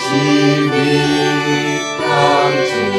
जिवीत आमचें.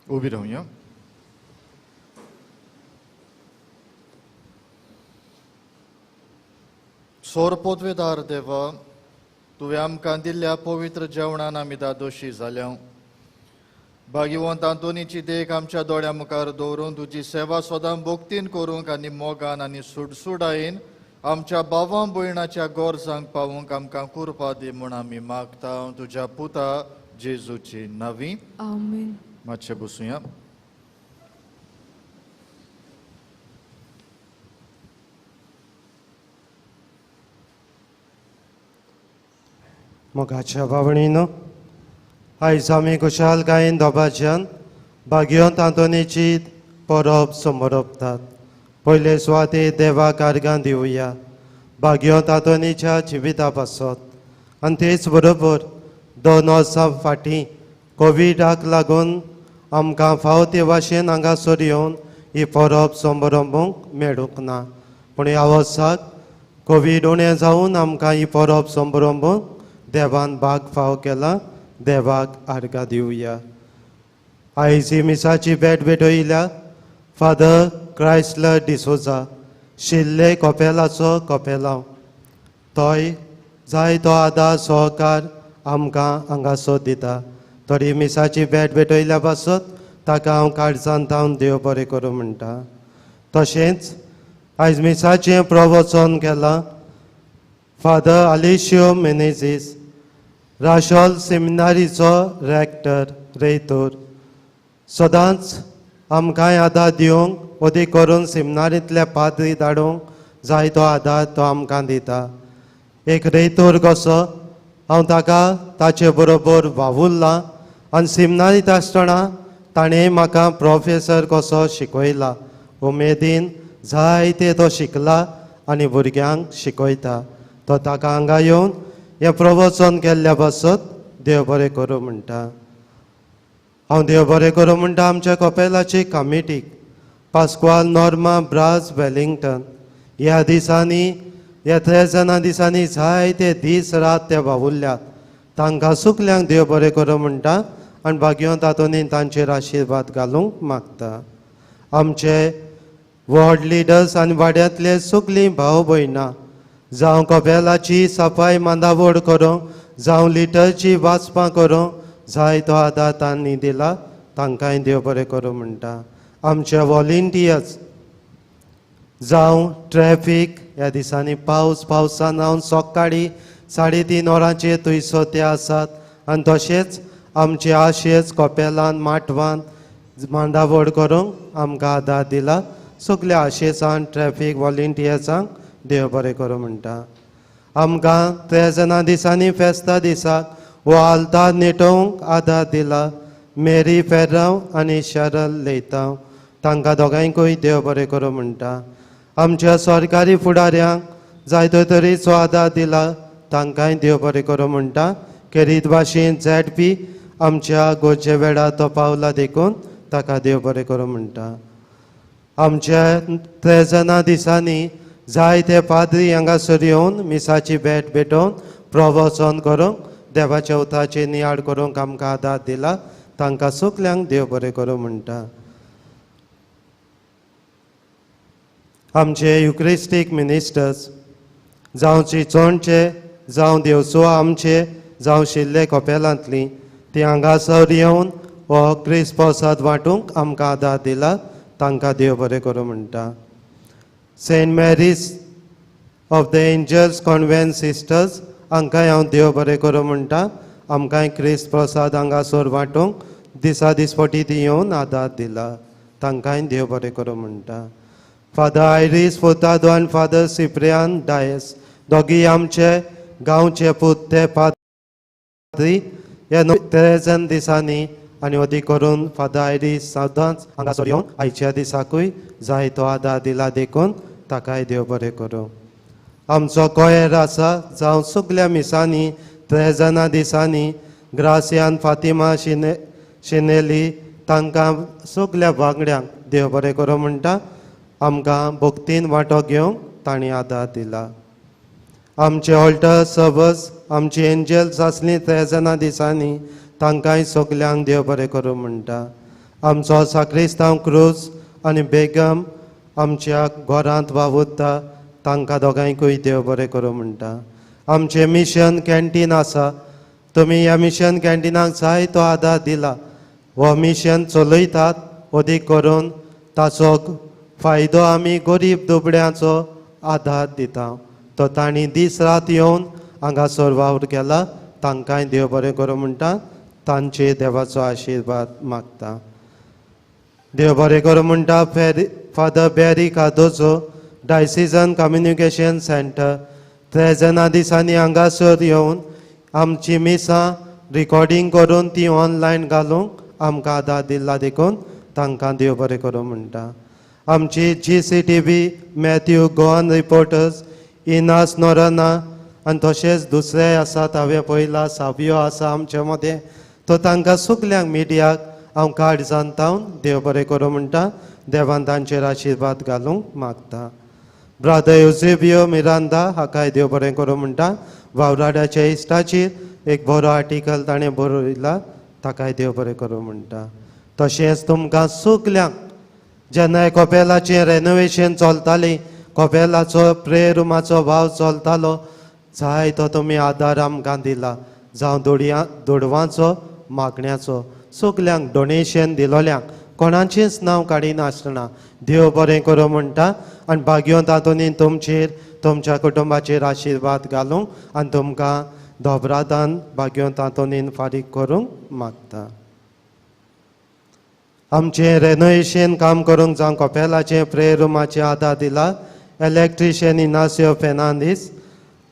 उबी रावया. सोरपोतवेदार देवा, तुवें आमकां दिल्ल्या पवित्र जेवणान आमी दादोशी जाल्या. भाग्यवंत आंतोनीची देख आमच्या दोळ्या मुखार दवरून तुजी सेवा सदां भक्तीन करूंक आनी मोगान आनी सुडसुडायेन आमच्या भावां भयणाच्या गरजांक पावूंक आमकां कुरपा दी म्हूण आमी मागता तुज्या पुता जेजूची नवी. आमेन. मातशें बसुया. मोगाच्या भावणीनो, आयज आमी खुशालकायेन दोबाच्यान भाग्यवंत आंतोनीची परब समरपतात. पयले सुवातेर देवाक आर्गां दिवया भाग्यवंत आंतोनीच्या जिविता पासत आनी तेच बरोबर 2 वर्सां फाटीं कोविडाक लागून आमकां फावो ते भाशेन हांगासर येवन ही परब समारंभूंक मेळूंक ना, पूण ह्या वर्साक कोवीड उणें जावन आमकां ही परब समारंभूंक देवान भाग फाव केला. देवाक आर्गां दिवया. आयज ही मिसाची भेट भेटयल्या फादर क्रायस्लर डिसोजा, शिल्ले कपेलाचो कपेलांव, तोय जाय तो आदार सहकार आमकां हांगासर दिता. तरी मिसाची भेट भेटयल्या पासत ताका हांव काळजान तावन देव बरें करूं म्हणटा. तशेंच आयज मिसाचें प्रवचन केलां फादर आलिशियो मेनेजीस, राशोल सेमिनारीचो रॅक्टर रेयतोर. सदांच आमकांय आदार दिवंक अदीक करून सेमिनारींतले पाद्री धाडूंक जाय तो आदार तो आमकां दिता. एक रेयतोर कसो हांव ताका ताचे बरोबर वावुरलां आनी सेमिनारींत आसतना ताणें म्हाका प्रोफेसर कसो शिकयला. उमेदीन जायते तो शिकला आनी भुरग्यांक शिकयता. तो ताका हांगा येवन हें प्रवचन केल्ल्या पासत देव बरें करूं म्हणटा. हांव देव बरें करूं म्हणटा आमच्या कपेलाची कमिटीक, पास्क्वाल नॉर्मा ब्राज वेलिंगटन. ह्या दिसांनी ह्या त्रेजना दिसांनी जायते दीस रात ते वावुरल्यात. तांकां सुकल्यांक देव बरें करूं म्हणटा आनी भाग्यवंत आंतोनीन तांचेर आशिर्वाद घालूंक मागता. आमचे वॉर्ड लिडर्स आनी वाड्यांतले सगळीं भाव भयणां, जावं कपेलाची सफाय मांदावड करूंक, जावं लिटरची वाचपां करूंक जाय तो आदार तांणी दिला, तांकांय देव बरें करूं म्हणटा. आमचे वॉलंटियर्स, जावं ट्रॅफीक, ह्या दिसांनी पावस पावसान हांव सकाळीं 3:30 वरांचेर थंयसर ते आसात. आनी तशेंच आमचे आशेच कपेलान माटवान मांडावड करूंक आमकां आदार दिला. सगल्या आशेसान ट्रॅफीक वॉलंटियर्सांक देव बरें करूं म्हणटा. आमकां त्रेजना दिसांनी फेस्ता दिसाक हो आल्तार नेटोवंक आदार दिला मेरी फेर्रांव आनी शरल लेतांव, तांकां दोगांयकूय देव बरें करूं म्हणटा. आमच्या सरकारी फुडाऱ्यांक जायतो तरेचो आदार दिला, तांकांय देव बरें करूं म्हणटा. खेरीत भाशेन झॅड पी आमच्या गरजे वेळार तो पावला देखून ताका देव बरें करूं म्हणटा. आमच्या त्रेजना दिसांनी जायते पाद्री हांगासर येवन मिसाची भेट भेटोवन प्रवचन करूंक देवाच्या उताचे नियाळ करूंक आमकां आदार दिला तांकां सगल्यांक देव बरें करूं म्हणटा. आमचे युक्रिस्टीक मिनिस्टर्स जावं चोणचे जावं देवसो आमचे जावं शिल्ले कपेलांतली ती हांगासर येवन हो क्रिस्त प्रसाद वांटूंक आमकां आदार दिला तांकां देव बरें करूं म्हणटा. Saint Mary's of the Angels convent sisters हांकांय हांव देव बरें करूं म्हणटा. आमकांय क्रिस्त प्रसाद हांगासर वांटूंक दिसा दिसपटी ती येवन आदार दिला तांकांय देव बरें करूं म्हणटा. फादर आयरीस फोतादो आनी फादर सिप्रियान डायस दोगी आमचे गांवचे पूत ते पाद्री ह्या तेरेजन दिसांनी आनी अदीक करून फादर आयरीस सदांच हांगासर येवन आयच्या दिसाकूय जाय तो आदार दिला देखून ताकाय देव बरें करूं. आमचो कोयर आसा जावं सगल्या मिसांनी त्रेजना दिसांनी ग्रासियान फातिमा शिनेली तांकां सगल्या वांगड्यांक देव बरें करूं म्हणटा. आमकां भक्तीन वांटो घेवंक तांणी आदार दिला. आमचे ऑल्टर सर्वस आमची एंजल्स आसली त्रेजना दिसांनी तांकांय सगल्यांक देव बरें करूं म्हणटा. आमचो साक्रिस्तांव क्रूज आनी बेगम आमच्या घरांत वावुरता तांकां दोगांयकूय देव बरें करूं म्हणटा. आमचें मिशन कॅन्टीन आसा तुमी ह्या मिशन कॅन्टिनाक जाय तो आदार दिला हो मिशन चलयतात अदीक करून ताचो फायदो आमी गरीब दुबड्यांचो आदार दिता तो तांणी दीस रात येवन हांगासर वावर केला तांकांय देव बरें करूं म्हणटा. तांचे देवाचो आशिर्वाद मागता. देव बरें करूं म्हणटा. Father Barry Cardozo diocesan communication centre त्रेजना दिसांनी हांगासर येवन आमची मिसां रिकॉर्डींग करून ती ऑनलायन घालूंक आमकां आदार दिला देखून तांकां देव बरें करूं म्हणटा. आमची GCTV Matthew Goan reporters Inas Noronha आनी तशेंच दुसरेय आसात हांवें पळयला सावियो आसा आमचे मदें तो तांकां सगल्यांक मिडियाक हांव कार्ड जाणतावन देव बरें करूं म्हणटा. देवान तांचेर आशिर्वाद घालूंक मागता. ब्रादर युजेबियो मिरांदा हाकाय देव बरें करूं म्हणटा. वावराड्याच्या इश्टाचेर एक बरो आर्टिकल ताणें बरयला ताकाय देव बरें करूं म्हणटा. तशेंच तुमकां सगल्यांक जेन्ना कपेलाचें रेनोवेशन चलतालें कपेलाचो प्रेयर रुमाचो वाव चलतालो जाय तो तुमी आदार आमकां दिला जावं दुडवांचो मागण्याचो सगल्यांक डोनेशन दिलोल्यांक कोणाचेंच नांव काडिनासतना देव बरें करूं म्हणटा. आनी भाग्योन तातूंत तुमचेर तुमच्या कुटुंबाचेर आशिर्वाद घालूंक आनी तुमकां दोबरादान भाग्योन तातूंत फारीक करूंक मागता. आमचें रेनोवेशन काम करूंक जावं कपेलाचें प्रेयर रुमाचें आदार दिला इलेक्ट्रिशियन इनासियो फेर्नांदीस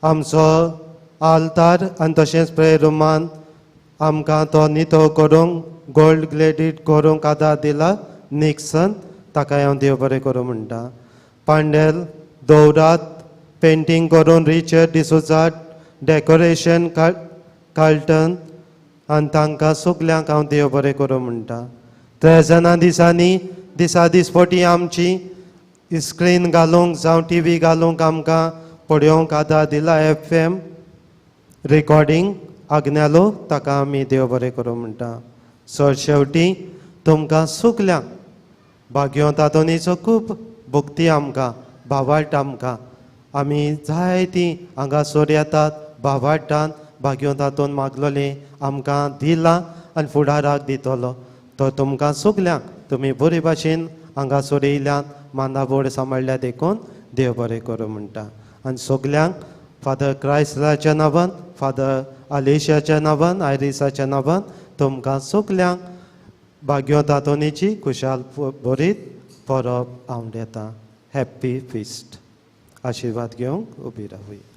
आमचो आल्तार आनी तशेंच प्रेयर रुमान आमकां तो नितो करूंक गोल्ड ग्लेडीड करूंक आदार दिला निक्सन ताकाय हांव देव बरें करूं म्हणटा. पांडेल दौरात पेंटींग करून रिचर्ड डिसोजा डेकोरेशन कार्टन आनी तांकां सगल्यांक हांव देव बरें करूं म्हणटा. त्रेजना दिसांनी दिसा दिसपटी आमची स्क्रीन घालूंक जावं टीव्ही घालूंक आमकां पळोवंक आदार दिला FM recording आग्नेलो ताका आमी देव बरें करूं म्हणटा. सर शेवटी तुमकां सगल्यांक भाग्योन तातोनीचो खूब भक्ती आमकां भावार्ट आमकां आमी जायतीं हांगासर येतात भावार्टान भाग्योन तातून मागलोलें आमकां दिलां आनी फुडाराक दितलो तो तुमकां सगल्यांक तुमी बरे भाशेन हांगासर येयल्यात मांदाबोड सांबाळ्ळ्या देखून देव बरें करूं म्हणटा. आनी सगल्यांक फादर क्रायस्लाच्या नांवान फादर आलेशाच्या नांवान आयरिसाच्या नांवान तुमकां सगल्यांक भाग्यो तातोनीची खुशाल बरीत परब आवडटा. Happy feast. आशिर्वाद घेवंक उबी रावया.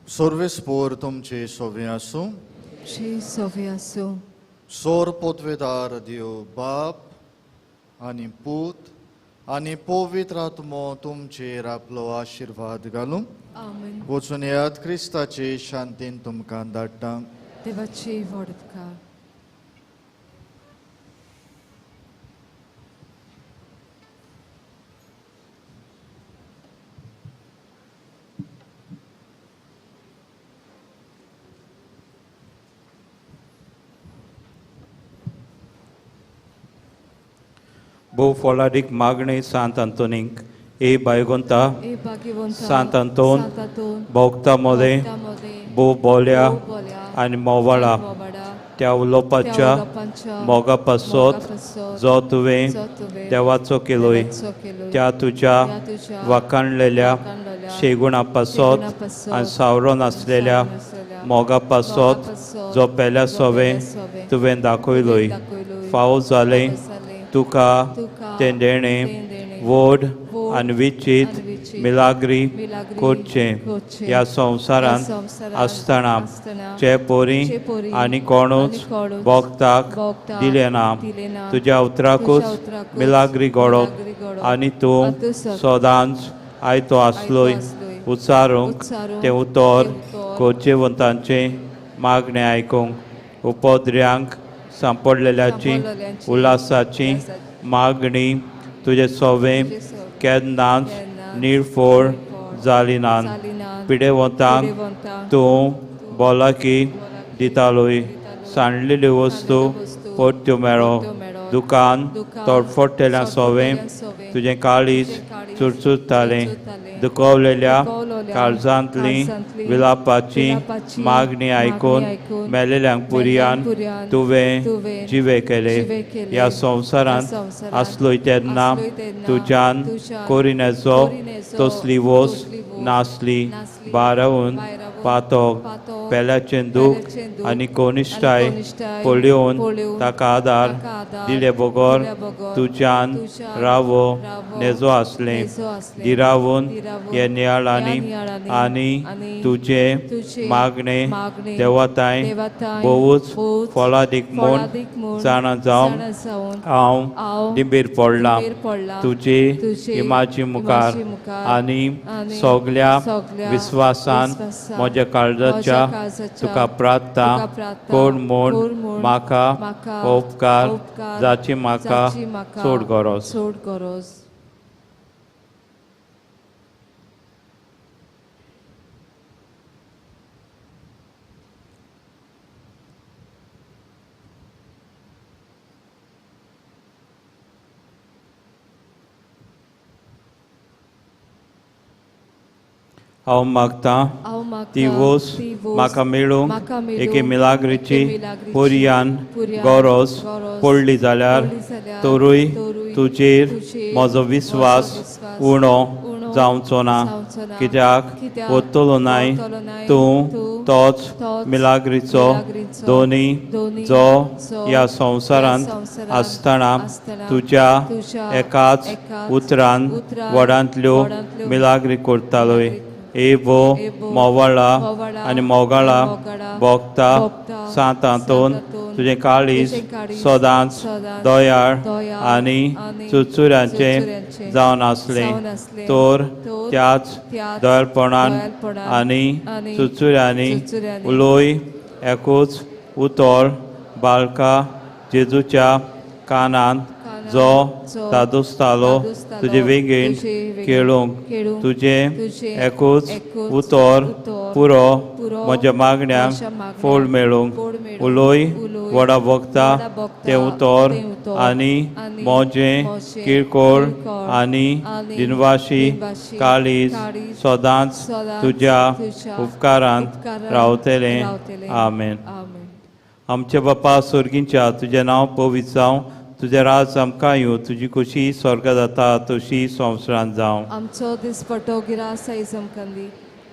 सर्वेस्पोर तुमचे सोवे आसूं. श्री सोवे आसूं. सोर पोतवेदार देव बाप आनी पूत आनी पवित्र आत्मो तुमचेर आपलो आशिर्वाद घालूं. आमेन. वचून येयात क्रिस्ताचे शांतीन तुमकां धाडटा. देवाची व्हडपकार. भोव फोलादीक मागणी सांत आंतोनीक ए बायगोंता सांत आंतोन भोगता मोदें भोव बोल्या आनी मोवाळा त्या उलोवपाच्या मोगा पासत जो तुवें देवाचो केलोय त्या तुज्या वाखाणलेल्या शेगुणा पासत आनी सावरो नासलेल्या मोगा पासत जो पेल्या सोवें तुवें दाखयलोय फावो जालें तुका तें देणें व्हड आनी विचीत मिलाग्री करचें ह्या संवसारांत आसतना जे पोरी आनी कोणूच भोगताक दिलें ना तुज्या उतराकूच मिलाग्री घडोवप आनी तूं सदांच आयतो आसलोय उच्चारूंक तें उतर गरजेवंतांचें मागणें आयकूंक उपद्र्यांक सांपडलेल्याची उल्हासाची मागणी तुजे सोवें केन्नाच निर्फोळ जाली ना पिडेवंतांक तूं भलायकी दितालोय सांडलेल्यो वस्तू परत्यो मेळो दुकान तडफडटेल्या सोवें तुजें काळीज चुरचुरतालें दुखवलेल्या काळजांतली विलापाची मागणी आयकून मेलेल्यांक पुरयान तुवें जिवे केले ह्या संवसारांत आसलोय तेन्ना तुज्यान कोरिनेचो तसली वस नासली बारावून पातोक पेल्याचें दूख आनी कोनिश्टाय पळोवन ताका आदार दिले बगर तुज्यान रावो नेजो आसलें दिरावून हे नियाळांनी आनी तुजें मागणें देवताय भोवूच फळादीक म्हूण जाणा जावन हांव दिंबीर पडलां तुजी इमाजी मुखार आनी सगल्या विस्वासान म्हज्या काळजाच्या तुका प्रार्थना कोण म्हूण म्हाका उपकार जाची म्हाका चड गरज. हांव मागतां ती वोस म्हाका मेळूंक एके मिलाग्रीची पुरयान गरज पडली जाल्यार तरूय तुजेर म्हजो विस्वास उणो जावचो ना कित्याक वतलो नाय तूं तोच मिलाग्रीचो दोनी जो ह्या संवसारांत आसतना तुज्या एकाच उतरान व्हडांतल्यो मिलाग्री करतालोय. ए भो मोवाळा आनी मोगाळा भोगता सांत आंतोन तुजें काळीज सदांच दयाळ आनी चुरचुऱ्यांचें जावन आसलें तर त्याच दयाळपणान आनी चुरचुऱ्यांनी उलोय एकूच उतर बालका जेजूच्या कानांत जो तादुसतालो तुजे वेगेन खेळूंक तुजें एकूच उतर पुरो म्हज्या मागण्यांक फळ मेळूंक उलोय व्हडा भोगता तें उतर आनी म्हजें किरकोळ आनी दिनवाशी काळीज सदांच तुज्या उपकारांत रावतलें. आमेन. आमच्या बापा स्वर्गींच्या तुजें नांव पवित्र जावं, तुजें राज आमकां येवं, तुजी खुशी स्वर्गा जाता तशी संवसारांत जावं. आमचो दिसपटो गिरास आयज आमकां दी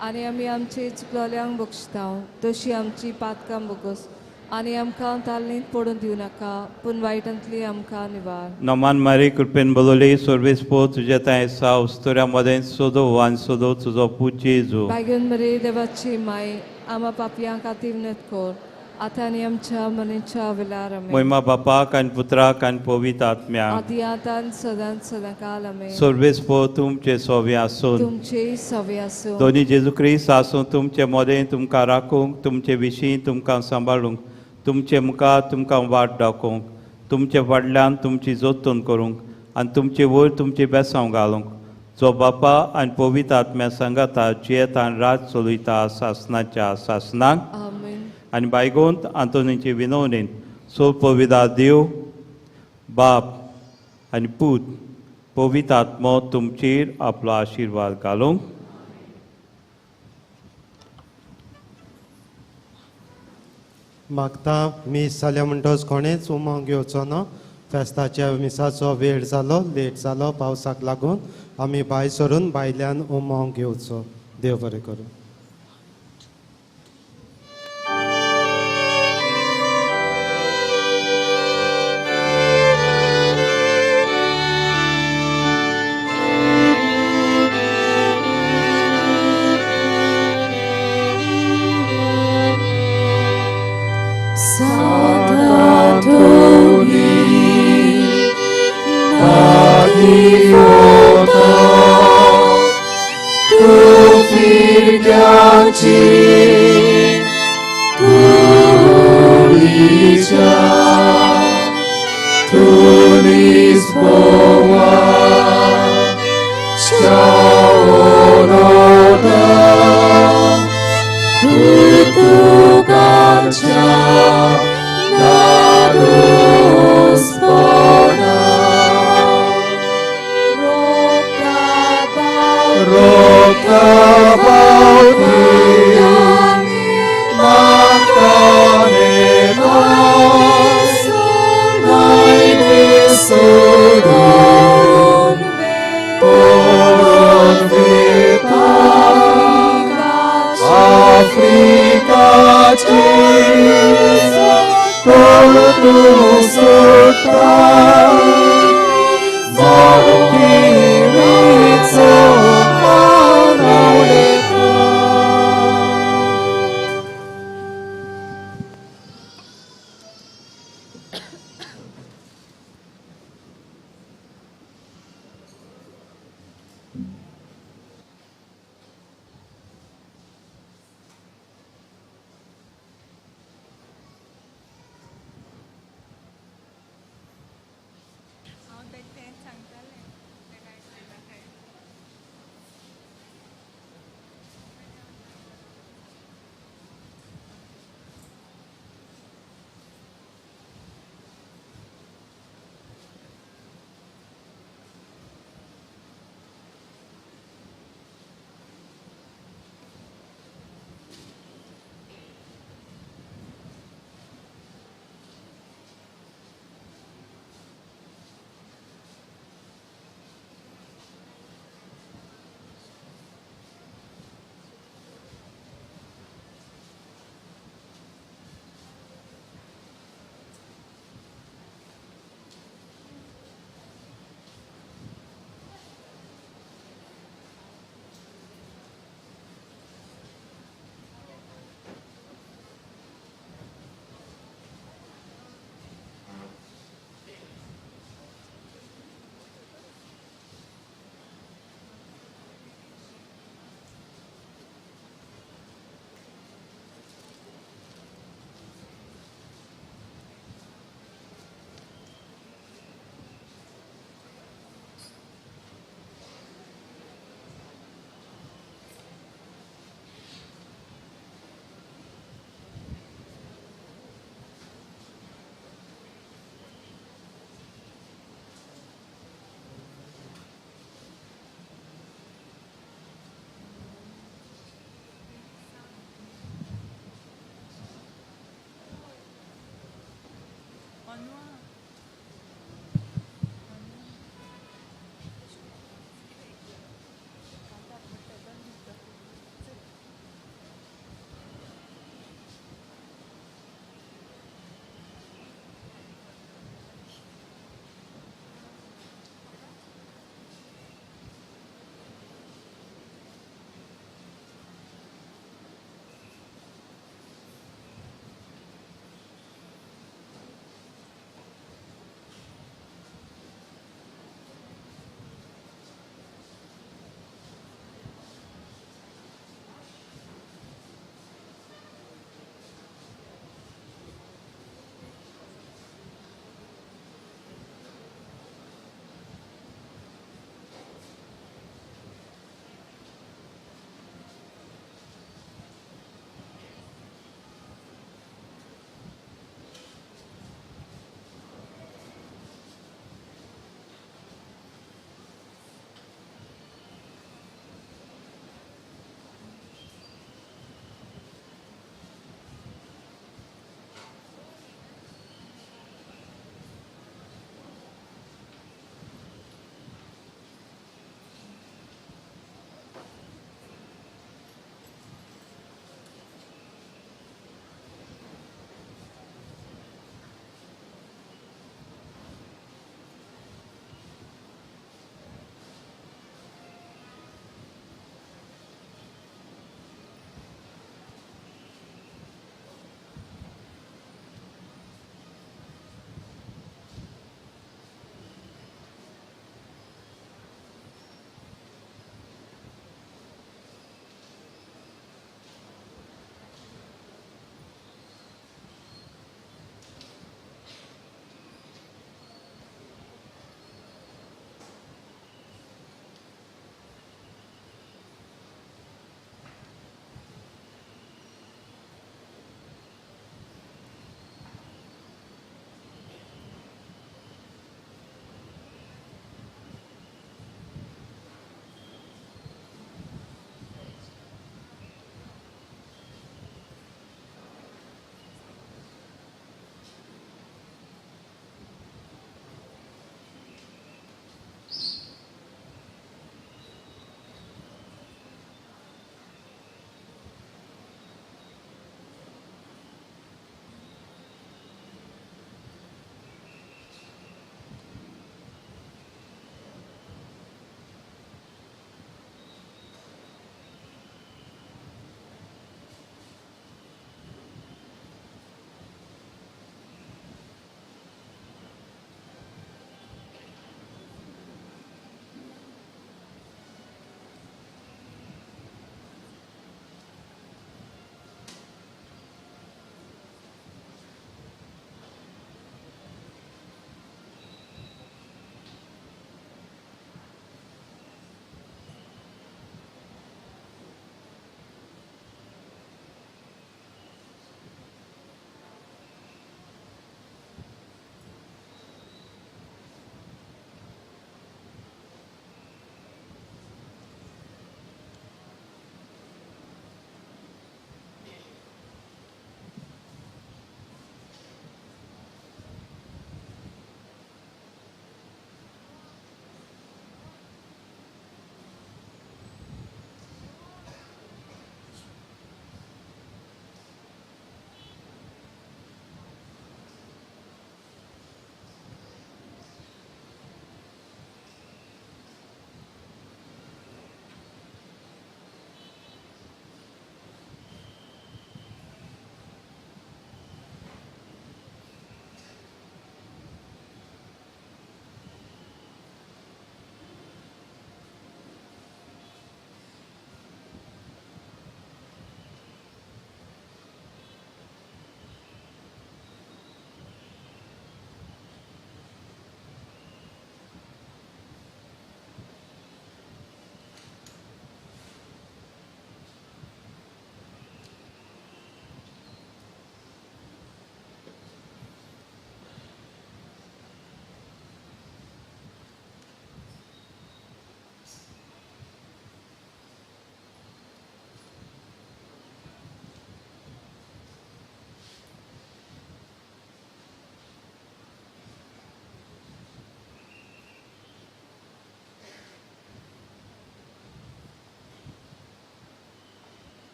आनी आमी आमचे चुकलोल्यांक बक्षता तशी आमची पातकां बोगस आनी आमकां तालनीत पडून दिवं नाका पूण वायटांतली आमकां निवार. नमान मारी कृपेन बोलवली सर्वेस पो तुज्या तांय आसा उस्तुऱ्या मदें सोदो आनी सोदो तुजो पूत जेजू. बायगन मरे देवाची माय आमा पापयां खातीर विनंती कर आतां आनी आमच्या मनाच्या वेळार. आमेन. महिमा बापाक आनी पुत्राक आनी पवित्र आत्म्याक आदी आतां सदां सदां काल. आमेन. सर्वेस पो तुमचे सोवे आसून तुमचे सोवे आसूं. दोनी जेजू क्रिस्त आसूं तुमचे मदें तुमकां राखूंक तुमचे विशीं तुमकां सांबाळूंक तुमचे मुखार तुमकां वाट दाखोवंक तुमचे फाटल्यान तुमची जतन करूंक आनी तुमचे वयर तुमचे बेसांव घालूंक जो बापा आनी पवित्र आत्म्या सांगाता जियेता आनी राज चलयता सासनाच्या सासनाक. आमेन. आनी बायगोंत आंतोनीचे विनवणेन सो पविदा देव बाप आनी पूत पवित्र आत्मो तुमचेर आपलो आशिर्वाद घालूंक. मागता मीस जाल्या म्हणटच कोणेच उमंग घेवचो ना. फेस्ताच्या मिसाचो वेळ जालो, लेट जालो पावसाक लागून आमी भायर सरून भायल्यान उमंग घेवचो. देव बरें करूं.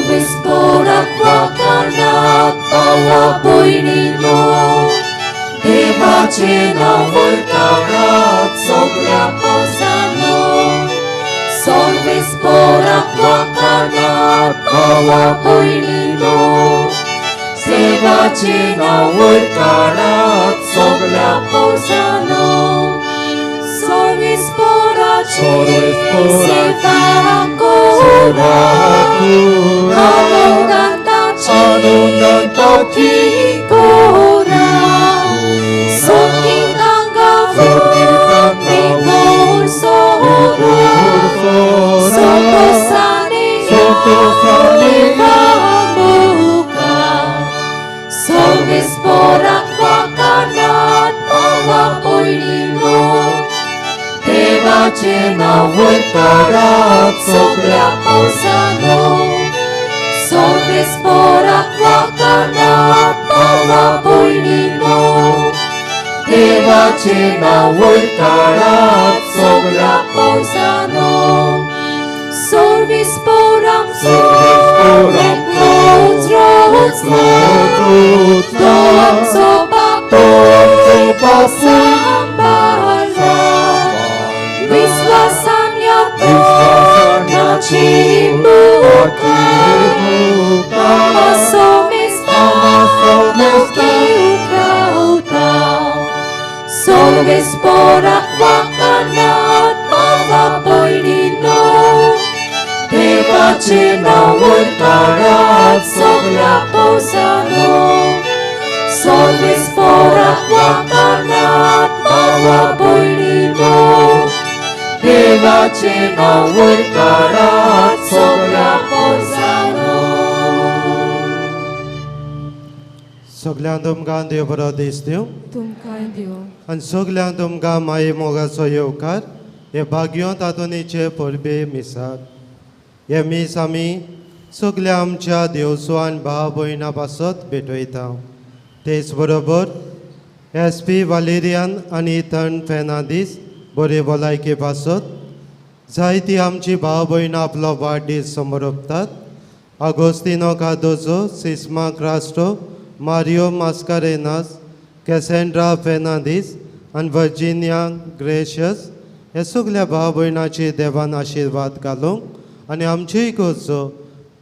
Solvis porak वाखाणात भावा भयणीनो, देवाचें नांव वरकारात सगळ्या पोसानो. Solvis porak वाखाणात भावा भयणीनो, देवाचें नांव वरकारात सगळ्या पोसानो. Solvis poraci seva cura, anundantaci cura, sokitanga mi sora, sotosane muka, solvis porak wakanat bawa poilino, देवाचें नांव वरकारात सगळ्या पोसानो. Solvis porak वाखाणात भावा भयणीनो, देवाचें नांव वरकारात सगळ्या पोसानो. Solvis poram एकलोच रोजना, तो आमचो बापूय सांबाळला, विश्वासान ह्या तोंडाची मुखार, आमाचो मेस्तान मोगी उखरावता. Solvis porak वाखाणात भावा भयणीनो, देवाचें नांव वरकारात सगळ्या पोसानो. Solvis porak वाखाणात भावा भयणीनो, देवाचें नांव वरकारात सगळ्या पोसानो. सगळ्यांक तुमकां देव बरो दीस दिवं तुमकांय दिवं. आनी सगळ्यांक तुमकां माये मोगाचो येवकार हे भाग्योंत आंतोनीचे परबे मिसाक. हे मीस आमी सगल्या आमच्या देवसवान भाव भयणां पासत भेटयता. तेच बरोबर एस पी वालेरियन आनी इथन फेर्नांदीस बरे भलायके पासत जायती आमची भाव भयणां आपलो वाडदीस समर्पतात. Agostinho Cardozo, Sisma Crasto, Mario Mascarenhas, Cassandra Fernandes आनी वर्जिनिया ग्रेशियस हे सगल्या भाव भयणाची देवान आशिर्वाद घालूंक आनी आमचीय करचो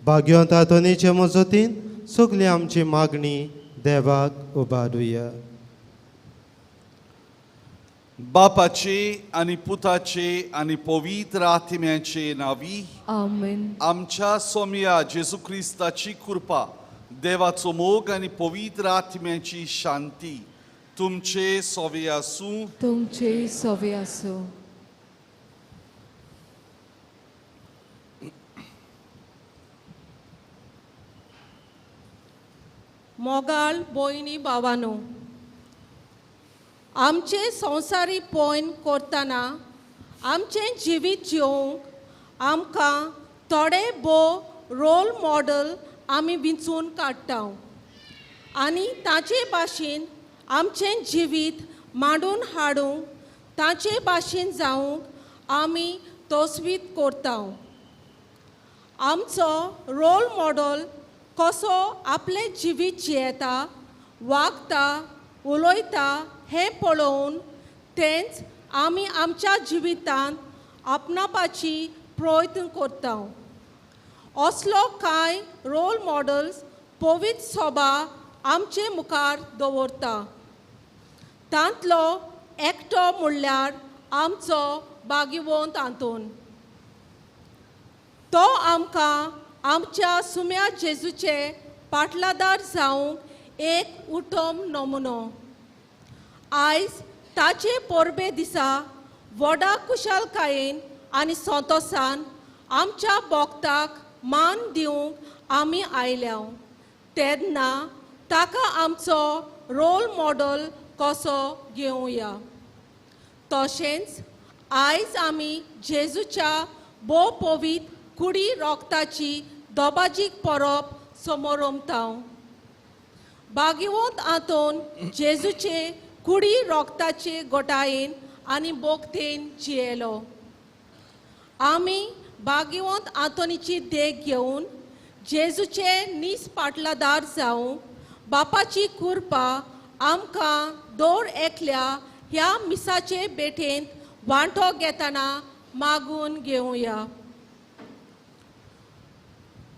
भाग्योंत आंतोनीचे मजतीन सगली आमची मागणी देवाक उबारुया. बापाचे आनी पुताचे आनी पवित्र आत्म्याचे नांवी आमेन. आमच्या सोमया जेजू क्रिस्ताची कृपा, देवाचो मोग आनी पवित्र आत्म्याची शांती तुमचे सोवे आसूं. तुमचे सोवे आसूं. मोगाळ भयणी भावानो, आमचें संवसारी पयण करतना आमचें जिवीत जिवंक आमकां थोडे भोव रोल मॉडल आमी विंचून काडटा आनी ताचे भाशेन आमचें जिवीत मांडून हाडूंक ताचे भाशेन जावंक आमी तस्वीत करता. आमचो रोल मॉडल कसो आपलें जिवीत जियेता, वागता, उलयता हें पळोवन तेंच आमी आमच्या जिवितांत आपणापाची प्रयत्न करता. असलो कांय रोल मॉडल्स पवित्र सभा आमचे मुखार दवरता. तांतलो एकटो म्हणल्यार आमचो भाग्यवंत आंतोन. तो आमकां आमच्या सुम्या जेजूचे पाटलादार जावंक एक उत्तम नमुनो. आयज ताचे परबे दिसा व्हडा कुशालकायेन आनी संतोसान आमच्या भक्ताक मान दिवंक आमी आयल्या तेन्ना ताका आमचो रोल मॉडल कसो घेवया. तशेंच आयज आमी जेजूच्या भोव पवित्र कुडी रोगताची दोबाजीक परब समोरमता. भाग्यवंत आंतोन जेजूचे कुडी रोगताचे गोटायेन आनी बोगतेन जियेलो. आमी भाग्यवंत आंतोनीची देख घेवन जेजूचे नीस पाटलादार जावंक बापाची कृपा आमकां दर एकल्या ह्या मिसाचे भेटेंत वांटो घेतना मागून घेवया.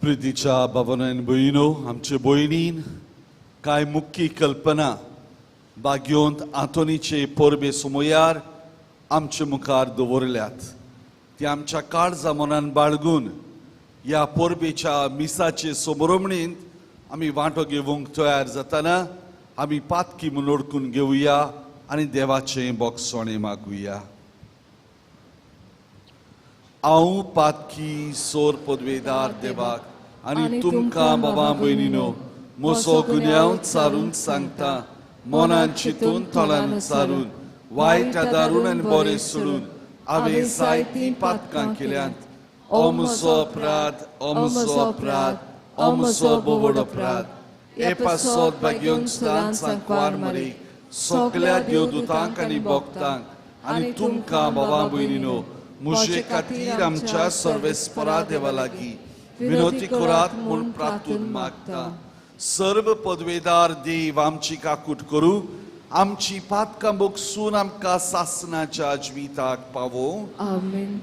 प्रितीच्या बाबान भयणीनो, आमचे भयणीन कांय मुख्य कल्पना बाग्योंत आंतोनीचे परबे सुमयार आमचे मुखार दवरल्यात. ती आमच्या काळजा मनान बाळगून ह्या परबेच्या मिसाचे समरमणींत आमी वांटो घेवंक तयार जातना आमी पातकी म्हूण ओडकून घेवया आनी देवाचें बोगसणें मागुया. हांव पातकी सोर पदवेदार देवाक आनी तुमकां बाबा भयणीनो म्हजो गुन्यांव चारून सांगता, मनान चिंतून तोंडान चारून वायट आदारून आनी बरें सोडून हांवें जायतीं पातकां केल्यांत. ओ म्हजो अपराध, ओ म्हजो अपराध, ओ म्हजो बोवड अपराध. हे पासत भाग्योन सदांच सांकवार मरे सगल्या देवदूतांक आनी भक्तांक आनी तुमकां बाबा भयणीनो म्हजे खातीर आमच्या सर्वेस्परा देवा लागीं विनोती करात म्हूण प्रार्थून मागता. सर्व पदवेदार देव आमची काकूट करूं, आमची पातकां बोगसून आमकां सासनाच्या जिविताक पावो. आमेन.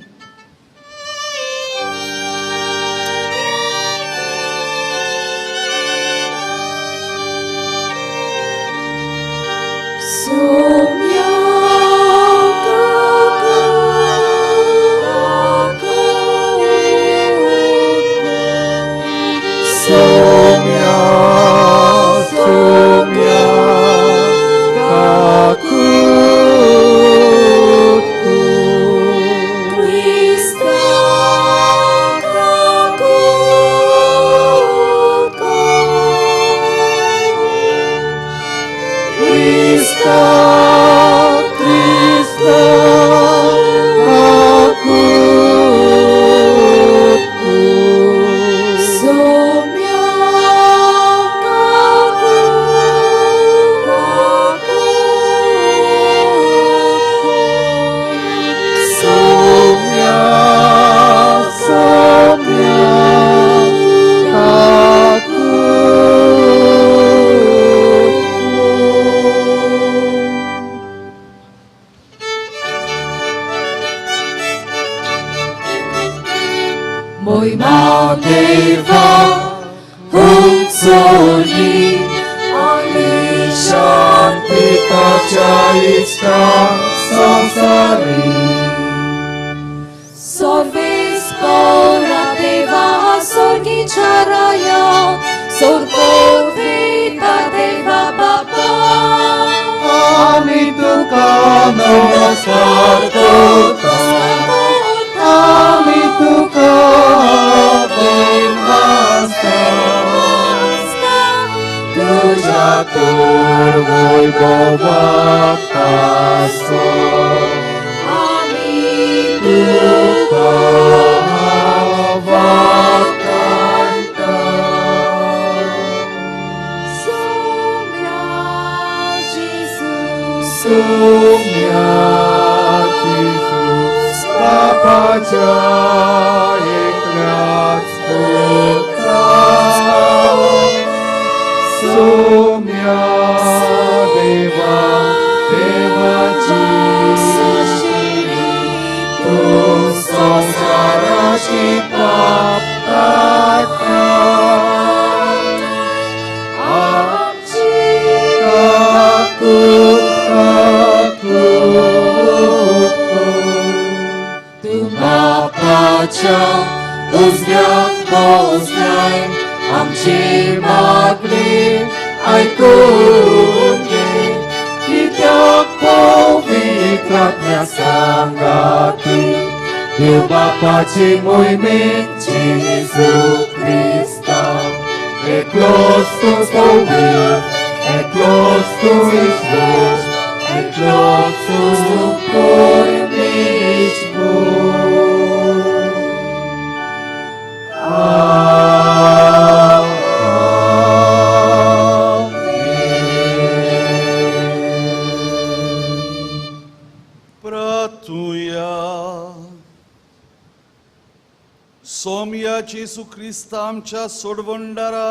जेजू क्रिस्ता आमच्या सोडवणदारा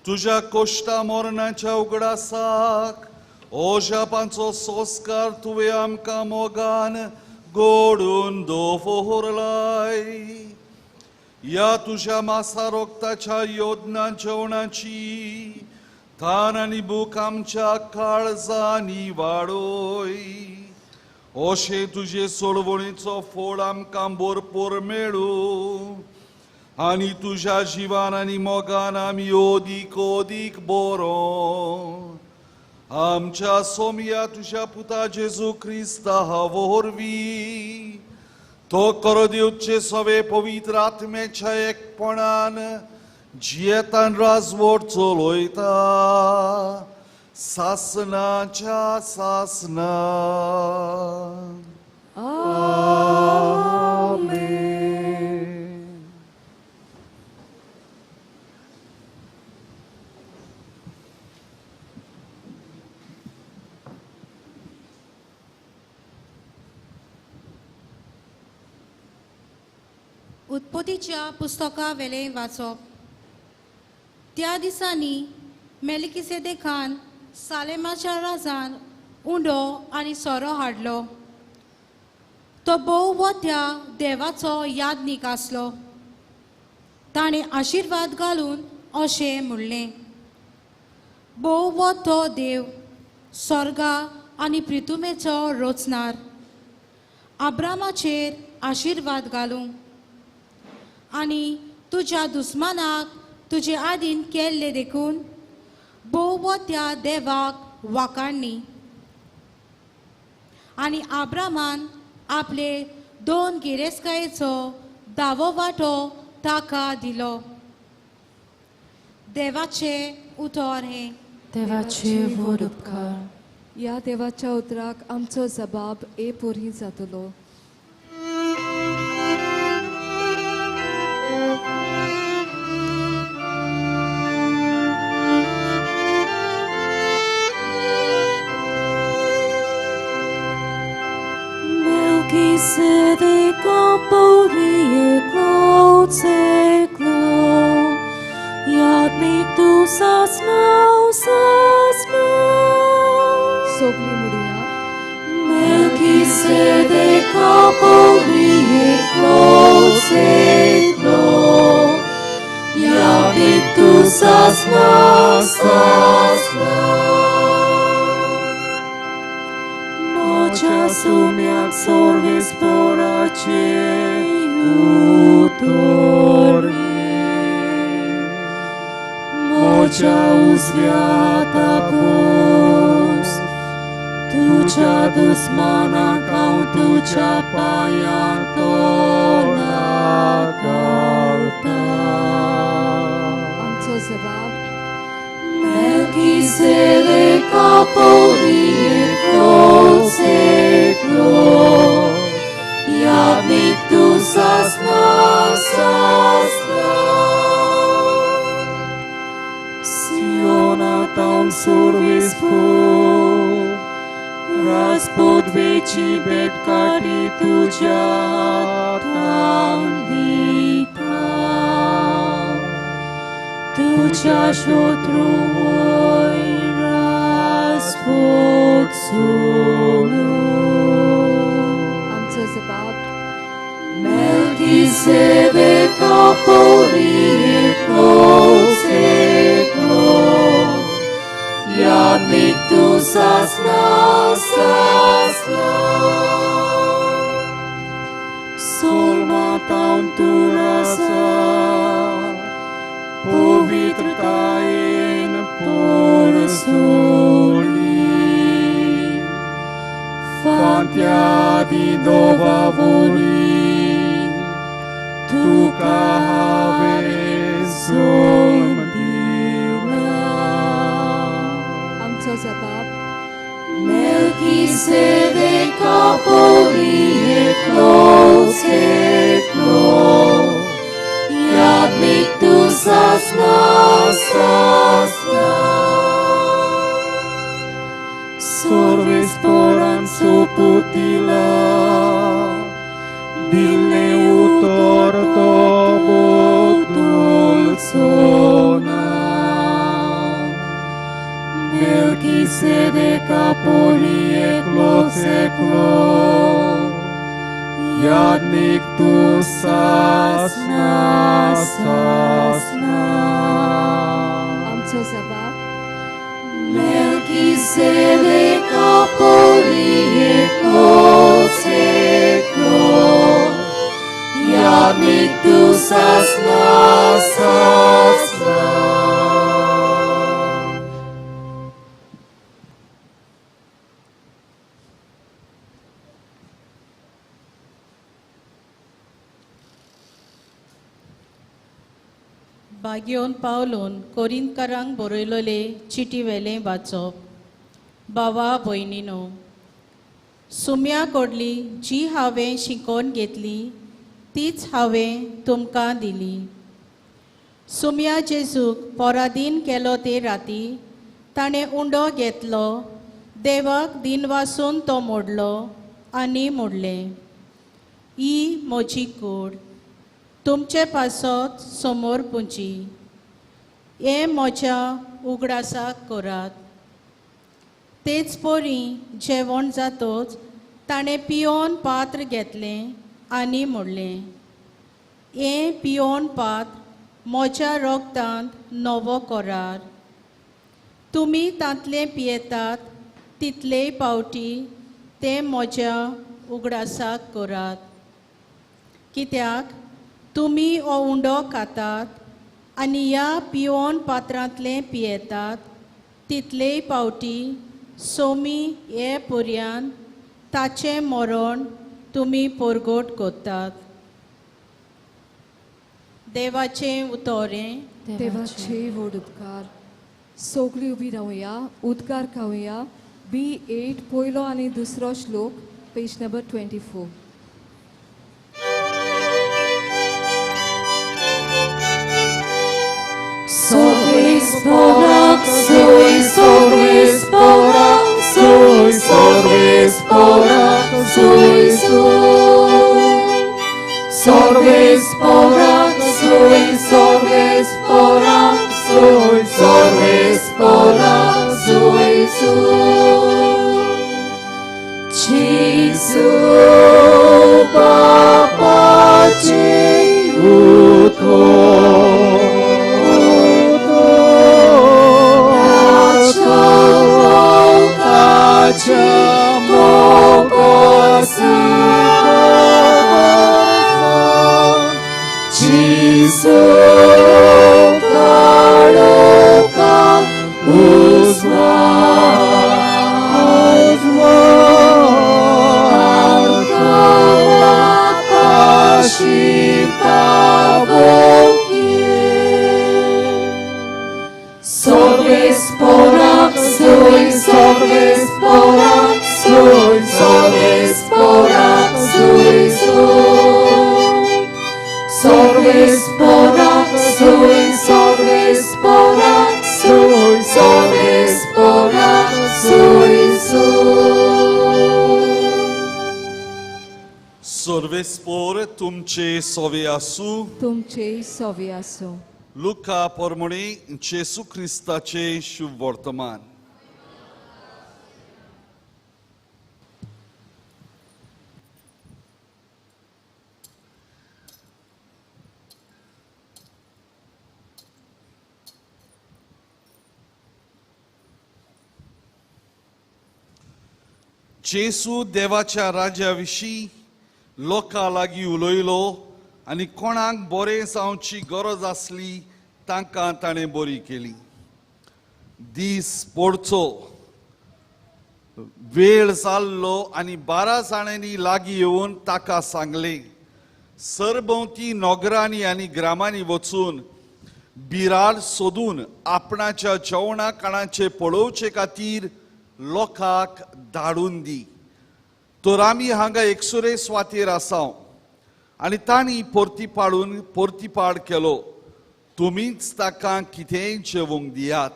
तुज्या कोश्टा मरणाच्या उगडासाक ओशापांचो संस्कार तुवें आमकां मोगान गोडून दवरलाय. ह्या तुज्या मासा रोगताच्या योजना जेवणाची थान आनी भूक आमच्या काळजांनी वाडोय. अशें तुजे सोडवणीचो फोड आमकां भरपूर मेळूं आनी तुज्या जिवान आनी मोगान आमी ओदीक ओदीक बरो. आमच्या सोमया तुज्या पुता जेजू क्रिस्ता वरवीं तो करो दिवचे सवे पवित्र आत्म्याच्या एकपणान जियेतान राजवट चलयता सासनाच्या सासना. आमेन. उत्पत्तीच्या पुस्तका वेलें वाचप. त्या दिसांनी मेलकिसेदेकान सालेमाच्या राजान उंडो आनी सोरो हाडलो. तो भोव वत्या देवाचो यादनीक आसलो. ताणें आशिर्वाद घालून अशें म्हणलें, भोव वतो देव स्वर्गा आनी प्रितुमेचो रचणार आब्रामाचेर आशिर्वाद घालूं आनी तुज्या दुस्मानाक तुजे आदीन केल्ले देखून भोव त्या देवाक वाकाडणी. आनी आब्रामान आपले 2 गिरेस्तकायेचो दावो वांटो ताका दिलो. देवाचें उतर हें. देवाचे व्हड उपकार. ह्या देवाच्या उतराक आमचो जबाब ए पोरी जातलो. Melchizedek apaurie ceklo, jadnik tu sasnau sasnau. Sogli mudia. Melchizedek apaurie ceklo, jadnik tu sasnau sasnau. Moja sumjak sorvis porače utori. Moja uzvjata pus, tuča dusmana kao tuča pajantola kalta. Amco zebab. Melchizedek apaurie ceklo, jadnik tu sasna sasna. Siona tam survis pu, raspod veći betkati tuđa tam dita. Tuđa šotruoj raspod sulu. Amco zebab. Melchizedek apaurie ceklo, jadnik tu sasna sasna. Solma tam tu rasa, povitr tajn por soli. Fantia di dova voli, tu cave sol divla. Amco zebab. Melchizedek apaurie ceklo, jadnik tu sasna sasna. Sorvis poran suputila, dile utor to Melchisedec pori eklo ceklo, Jadnik tu sasna sasna. आमचो सभा Melchisedec pori eklo ceklo, Jadnik tu sasna sasna. बागयोन पावलून कोरिंतकारांक बरयलोले चिटी वेलें वाचप. बाबा भयणीनो, सुम्या कडली जी हांवें शिकोवन घेतली तीच हांवें तुमकां दिली. सुम्या जेजूक पराधीन केलो ते राती ताणें उंडो घेतलो, देवाक दिनवासून तो मोडलो आनी मोडलें, ही म्हजी कूड तुमचे पासत समोर पुंची, हें म्हज्या उगडासाक करात. तेच परी जेवण जातच ताणें पियोन पात्र घेतलें आनी म्हणलें, हें पियोन पात्र म्हज्या रोगतांत नवो करार, तुमी तांतलें पियेतात तितलेय पावटी तें म्हज्या उगडासाक करात. कित्याक तुमी हो उंडो खातात आनी ह्या पियोन पात्रांतलें पियेतात तितलेय पावटी सोमी हे पर्यान ताचें मरण तुमी परगट करतात. देवाचें उतोरें. देवाचे व्हड उपकार. सगळीं उबी रावया, उद्गार खावया. बी 8 पयलो आनी दुसरो श्लोक, पेज number 24. Sorbis porac, sui sorbis porac, sui sorbis porac, sui sui. Sorbis porac, sui sorbis porac, sui sorbis porac, sui sui. Jesu papace uto. Sorbis porac, sui sorbis porac, sui sorbis porac, sui sui. Sorbis porac, sui sorbis porac, sui sorbis porac, sui sui. सर्वेस्पोर तुमचे सोवे आसूं. तुमचे सोवे आसूं. लुका पोरमणी जेसू क्रिस्ताचे शुभ वर्तमान. जेसू देवाच्या राज्या विशीं लोकां लागीं उलयलो आनी कोणाक बरें जावची गरज आसली तांकां ताणें बरी केली. दीस पडचो वेळ जाल्लो आनी 12 जाणांनी लागीं येवन ताका सांगलें, सरभोंवती नगरांनी आनी ग्रामांनी वचून बिराड सोदून आपणाच्या जेवणा खाणाचें पळोवचे खातीर लोकांक धाडून दी. तर आमी हांगा एकसुरे स्वातीर आसाव. आनी तांणी परतीपाड केलो, तुमीच ताका कितेंय जेवंक दियात.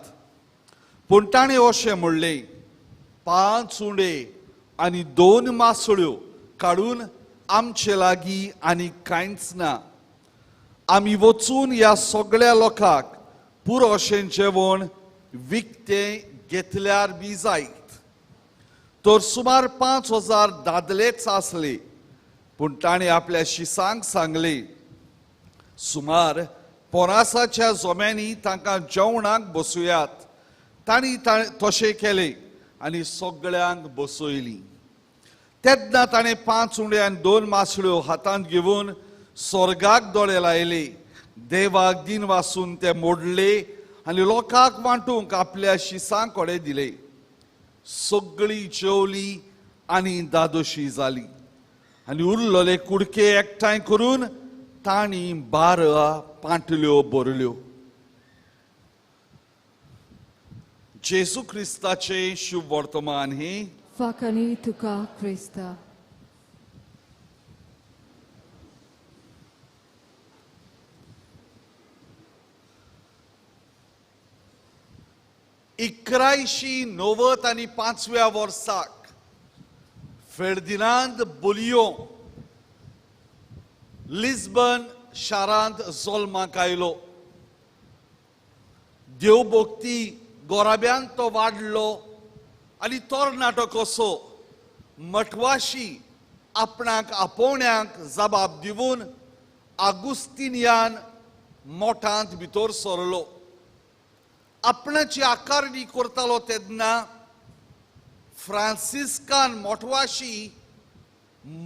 पूण ताणें अशें म्हणलें, 5 उंडे आनी 2 मासळ्यो काडून आमचे लागीं आनी कांयच ना. आमी वचून ह्या सगळ्या लोकांक पुरो अशें जेवण विकतें घेतल्यार बी जायत. तर सुमार 5000 दादलेच आसले. पूण ताणें आपल्या शिसांक सांगले, सुमार पोरासाच्या जोम्यांनी तांकां जेवणाक बसुयात. तांणी तशें केलें आनी सगळ्यांक बसयलीं. तेन्ना ताणें 5 उंडे आनी 2 मासळ्यो हातांत घेवन स्वर्गाक दोळे लायले, देवाक दिन वासून ते मोडले आनी लोकांक वांटूंक आपल्या शिसां कडेन दिले. सगळीं जेवली आनी दादोशी जाली आनी उरलेले कुडके एकठांय करून तांणी 12 पांटल्यो भरल्यो. जेजू क्रिस्ताचें शुभ वर्तमान हें. फाकानी तुका क्रिस्ता. इकरायशी 90 आनी 5व्या वर्साक फेर्दिनांद बोलियो लिस्बन शारांत जल्माक आयलो. देवभक्ती गोराब्यांत तो वाडलो आनी तरणाटो कसो मठवाशी आपणाक आपोवण्याक जबाब दिवन आगुस्तिनियान मोठांत भितर सरलो. आपणाची आकारणी करतालो तेन्ना फ्रांसिस्कान मोठवाशी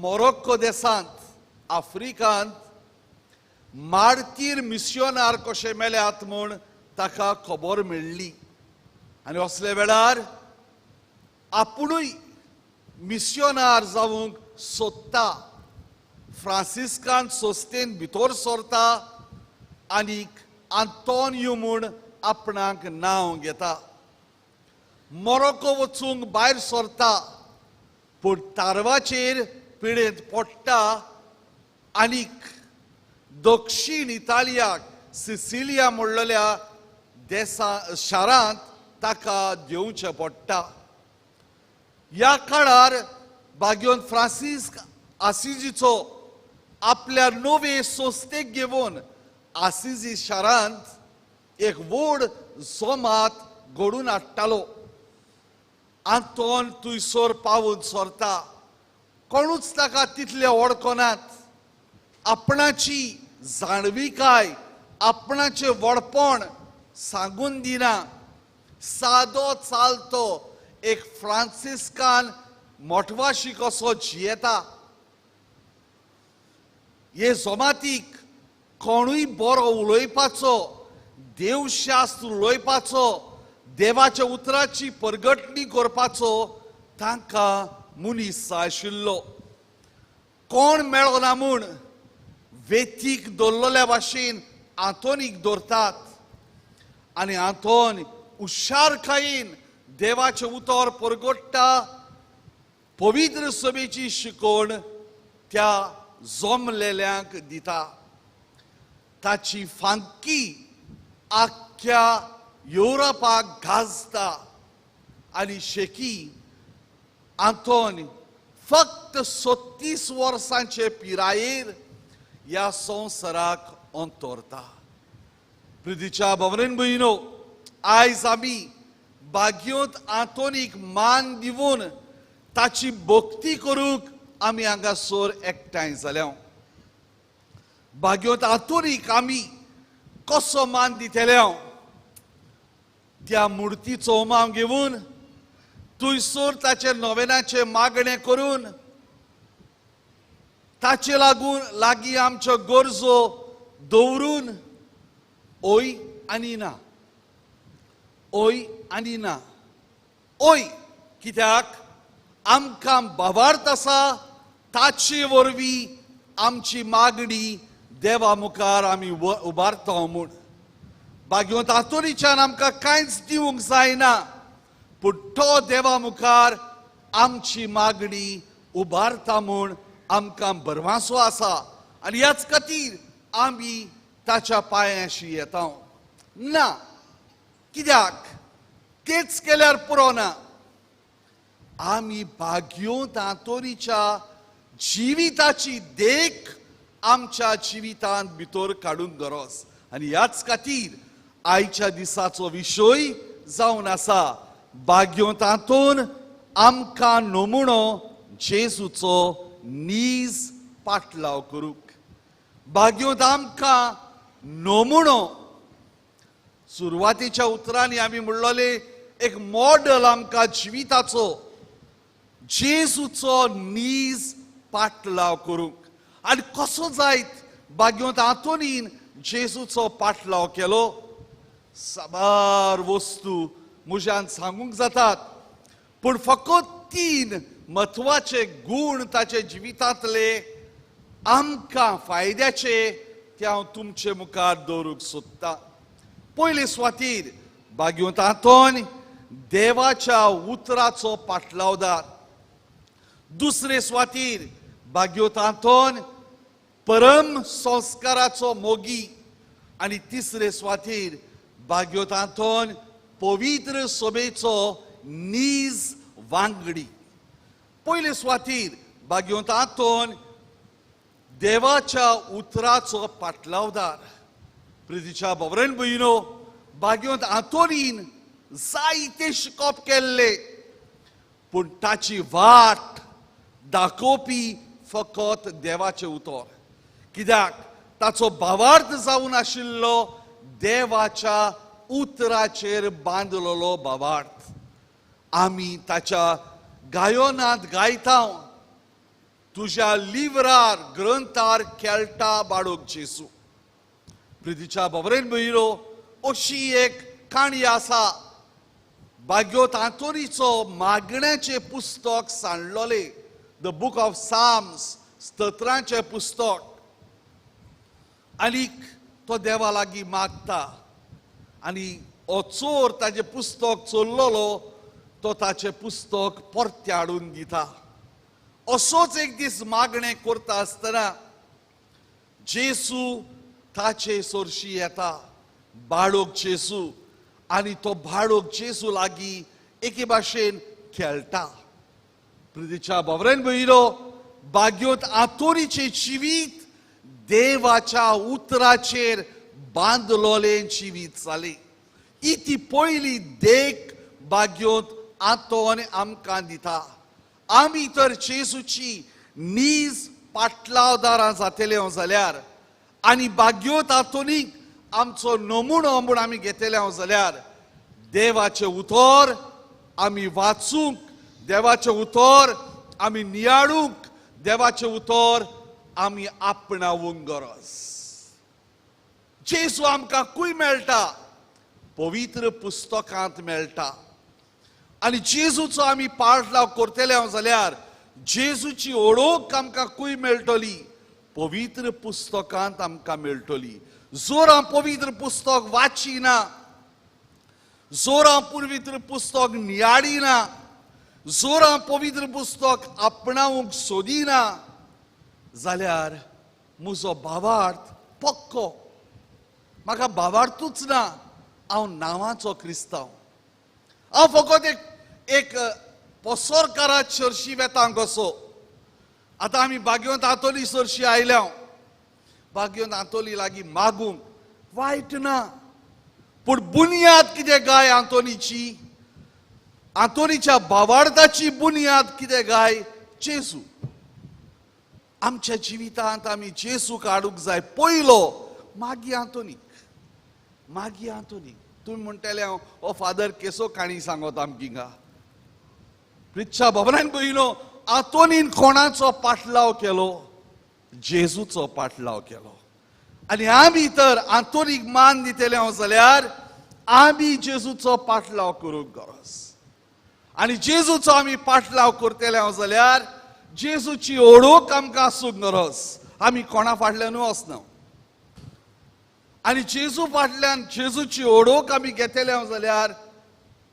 मोरोक्को देशांत आफ्रिकांत मार्तीर मिसियोनार कशे मेल्यात म्हूण ताका खबर मेळ्ळी आनी असल्या वेळार आपुणूय मिसियोनार जावंक सोदता. फ्रांसिस्कान संस्थेन भितर सरता आनीक आंतोनियो म्हूण आपणाक नांव घेता. मोरोक्को वचूंक भायर सरता पूण तारवाचेर पिडेंत पडटा आनीक दक्षीण इतालियाक सिसिलिया म्हणलेल्या देसा शारांत ताका घेवचें पडटा. ह्या काळार बाग्योन फ्रांसिस्क आसिजीचो आपल्या नवे संस्थेक घेवन आसिजी शारांत एक व्हड जोमात घडून हाडटालो. आंतोन थंयसर पावून सरता. कोणूच ताका तितले वळखनात. आपणाची जाणविकाय आपणाचें व्हडपण सांगून दिना. सादो चालतो एक फ्रांसिस्कान मोठवाशी कसो जियेता. हे जमातीक कोणूय बरो उलोवपाचो, देवशास्त्र उलोवपाचो, देवाच्या उतराची परगटणी करपाचो तांकां मनीस आशिल्लो. कोण मेळना ना म्हूण वेतीक दवरलेल्या भाशेन आंतोनीक दवरतात आनी आंतोन हुशारकायेन देवाचें उतर परगट्टा. पवित्र सभेची शिकवण त्या जमलेल्यांक दिता. ताची फांकी आख्ख्या युरोपाक गाजता आनी शेकी आंतोन फक्त 36 वर्सांचे पिरायेर ह्या संवसाराक अंतरता. प्रितीच्या भवनेन भयणो, आयज आमी बाग्योंत आंतोनीक मान दिवन ताची भक्ती करूंक आमी हांगासर एकठांय जाल्या. बाग्योंत आंतोनीक आमी कसो मान दितले? त्या मुर्तीचो उमाव घेवन थंयसर ताचे नोवेनाचें मागणें करून ताचे लागून लागीं आमच्यो गरजो दवरून ओय आनी ना, ओय आनी ना, ओय कित्याक आमकां भावार्थ आसा. ताचे वरवीं आमची मागणी देवा मुखार आमी उबारता म्हूण. बाग्योंत आंतोनीच्यान आमकां कांयच दिवंक जायना पूण तो देवा मुखार आमची मागणी उबारता म्हूण आमकां भरवासो आसा आनी ह्याच खातीर आमी ताच्या पांयांशी येता. ना कित्याक तेच केल्यार पुरो ना, आमी बाग्योंत आंतोनीच्या जिविताची देख आमच्या जिवितांत भितर काडूंक गरज. आनी ह्याच खातीर आयच्या दिसाचो विशय जावन आसा बाग्योंत आंतोन आमकां नमुणो जेजूचो नीज पाटलाव करूंक. बाग्योंत आमकां नमुणो, सुरवातेच्या उतरांनी आमी म्हणलोले एक मॉडल आमकां जिविताचो, जेजूचो नीज पाटलाव करूंक. आनी कसो जायत बाग्योंत आंतोनीन जेजूचो पाटलाव केलो? साबार वस्तू म्हज्यान सांगूंक जातात, पूण फकत तीन म्हत्वाचे गूण ताचे जिवितांतले आमकां फायद्याचे ते हांव तुमचे मुखार दवरूंक सोदतां. पयले सुवातीर बाग्योंत आंतोन देवाच्या उतराचो पाटलावदार. दुसरे सुवातीर बाग्योंत आंतोन परम संस्काराचो मोगी. आनी तिसरे सुवातीर बाग्योंत आंतोन पवित्र सभेचो नीज वांगडी. पयले सुवातीर बाग्योंत आंतोन देवाच्या उतराचो पाटलावदार. प्रितीच्या बाबरेन भयणो, बाग्योंत आंतोनीन जायते शिकप केल्ले, पूण ताची वाट दाखोवपी फकत देवाचें उतर. कित्याक ताचो भावार्थ जावन आशिल्लो देवाच्या उतराचेर बांदलेलो भावार्थ. आमी ताच्या गायनांत गायता, तुज्या लिवरार ग्रंथार खेळटा बाळूक जेजू. प्रितीच्या बाबरेन भयणो, अशी एक काणी आसा. बाग्योत आंतोनीचो मागण्याचें पुस्तक सांडलोलें, the book of Psalms, स्तोत्रांचें पुस्तक. आनीक तो देवा लागीं मागता आनी हो चोर ताजें पुस्तक चोरलेलो तो ताचें पुस्तक परतें हाडून दिता. असोच एक दीस मागणें करता आसतना जेजू ताचे सरशी येता, बाळूक जेजू. आनी तो बाळूक जेजू लागीं एके भाशेन खेळटा. प्रितीच्या बाबरेन भयणो, बाग्योत आंतोनीचें जिवीत देवाच्या उतराचेर बांदलोलें जिवीत जालें. ही ती पयली देख बाग्योत आंतोन आमकां दिता. आमी तर जेजूची नीज पाटलावदारां जातले जाल्यार आनी बाग्योत आंतोनीक आमचो नमुणो म्हूण आमी घेतले जाल्यार देवाचें उतर आमी वाचूंक, देवाचें उतर आमी नियाळूंक, देवाचें उतर आमी आपणावूंक गरज. जेजू आमकां खंय मेळटा? पवित्र पुस्तकांत मेळटा. आनी जेजूचो आमी पाटलाव करतले जाल्यार जेजूची ओळख आमकां खंय मेळटली? पवित्र पुस्तकांत आमकां मेळटली. जोर हांव पवित्र पुस्तक वाचिना, जोर हांव पवित्र पुस्तक नियाळिना, जोर हांव पवित्र पुस्तक आपणावंक सोदिना जाल्यार म्हजो भावार्थ पक्को. म्हाका भावार्थूच ना, हांव नांवाचो क्रिस्तांव. हांव फकत एक एक पोसोरकारा चर्शी वेता कसो. आतां आमी बाग्योंत आंतोली सरशी आयल्या, बाग्योंत आंतोली लागीं मागूंक वायट ना, पूण बुन्याद कितें गाय आंतोनीची? आंतोनीच्या भावार्थाची बुन्याद कितें गाय? जेजू. आमच्या जिवितांत आमी जेजूक हाडूंक जाय पयलो, मागीर आंतोनीक, मागीर आंतोनीक. तुमी म्हणटले हांव हो फादर केसो काणी सांगत आमकां हिंगा. प्रिच्छा बाबरान पयलो आंतोनीन कोणाचो पाटलाव केलो? जेजूचो पाटलाव केलो. आनी आमी तर आंतोनीक मान दितले हांव जाल्यार आमी जेजूचो पाटलाव करूंक गरज. आनी जेजूचो आमी पाटलाव करतले हांव जाल्यार जेजूची ओळख आमकां आसूंक गरज. आमी कोणा फाटल्यानूय वचना. आनी जेजू फाटल्यान जेजूची ओळख आमी घेतले हांव जाल्यार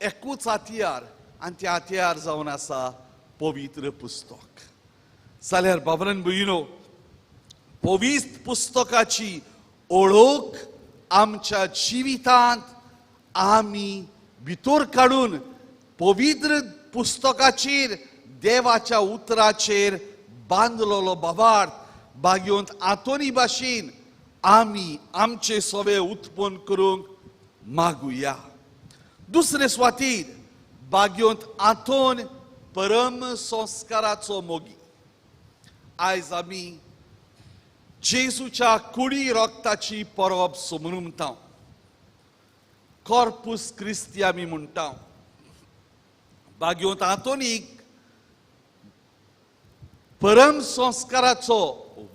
एकूच हत्यार, आनी तें हत्यार जावन आसा पवित्र पुस्तक. जाल्यार बाबरान भयणो, पवित्र पुस्तकाची ओळख आमच्या जिवितांत आमी भितर काडून पवित्र पुस्तकाचेर देवाच्या उतराचेर बांदलेलो भावार्थ बाग्योंत आंतोनी भाशेन आमी आमचे सवे उत्पन्न करूंक मागुया. दुसरे सुवातीर भाग्योंत आंतोन परम संस्काराचो मोगी. आयज आमी जेजूच्या कुडी रक्ताची परब समरुमता, कॉर्पूस क्रिस्ती आमी म्हणटा. भाग्योंत आंतोनीक परम संस्काराचो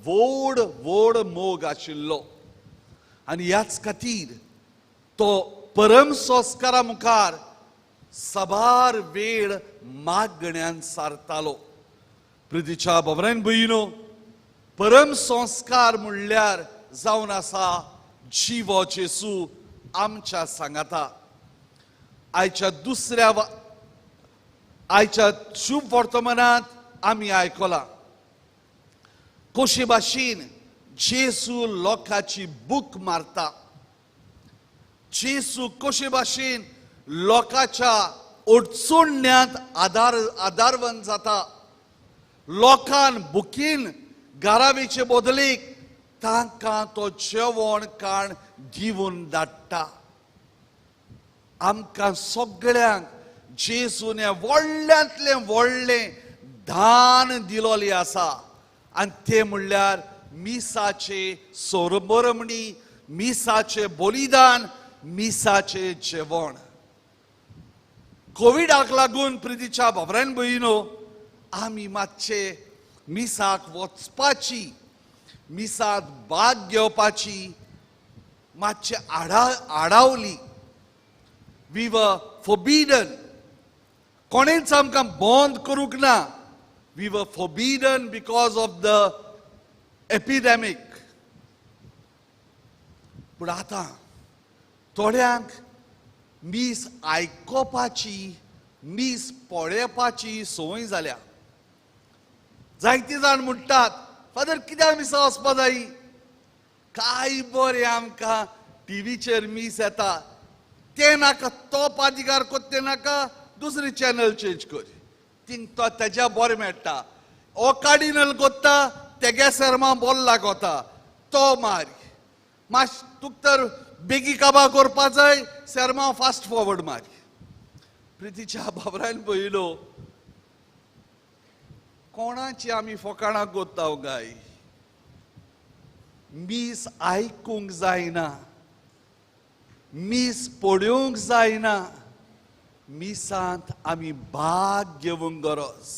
व्हड व्हड मोग आशिल्लो आनी ह्याच खातीर तो परम संस्कारा मुखार सबार वेळ मागण्यान सारतालो. प्रितीच्या बाबरान भयणीनो, परम संस्कार म्हणल्यार जावन आसा जिवो जेजू आमच्या सांगाता. आयच्या दुसऱ्या आयच्या शुभ वर्तमानांत आमी आयकलां कशे भाशेन जेजू लोकांची बूक मारता, जेजू कशे भाशेन लोकांच्या अडचणण्यांत आदारवन जाता. लोकान बुकीन गारावेचे बदलेक तांकां तो जेवण खाण दिवन धाडटा. आमकां सगळ्यांक जेजून व्हडल्यांतलें व्हडलें दान दिलोलें आसा आनी तें म्हणल्यार मिसाचे सोरबरमणी, मिसाचे बलिदान, मिसाचे जेवण. कोविडाक लागून प्रितीच्या बाबरान भयणीनो आमी मातशे मिसाक वचपाची, मिसाक भाग घेवपाची मातशे आडावली. We were forbidden. कोणेच आमकां बंद करूंक ना. We were forbidden because of the epidemic. पूण आतां थोड्यांक मीस आयकोपाची, मीस पळोवपाची संवय जाल्या. जायते जाण म्हणटात, फादर कित्याक मिसा वचपा जाय, काय बरें आमकां टिवीचेर मीस येता, तें नाका, तो पादिकार कोत्ते नाका, दुसरी चॅनल चेंज कर, थिंग तो तेज्या बरें मेळटा, ओ कार्डिनल कोत्ता तेगे शर्मा बोल्ला कोता तो मार, मात तुका तर बेगी काबार करपा जाय, शर्मा फास्ट फॉरवर्ड मार. प्रितीच्या बाबरान पयलो कोणाची आमी फोकाणां कोत्ता गाय. मीस आयकूंक जायना, मीस पळोवंक जायना, मिसांत आमी भाग घेवंक गरज,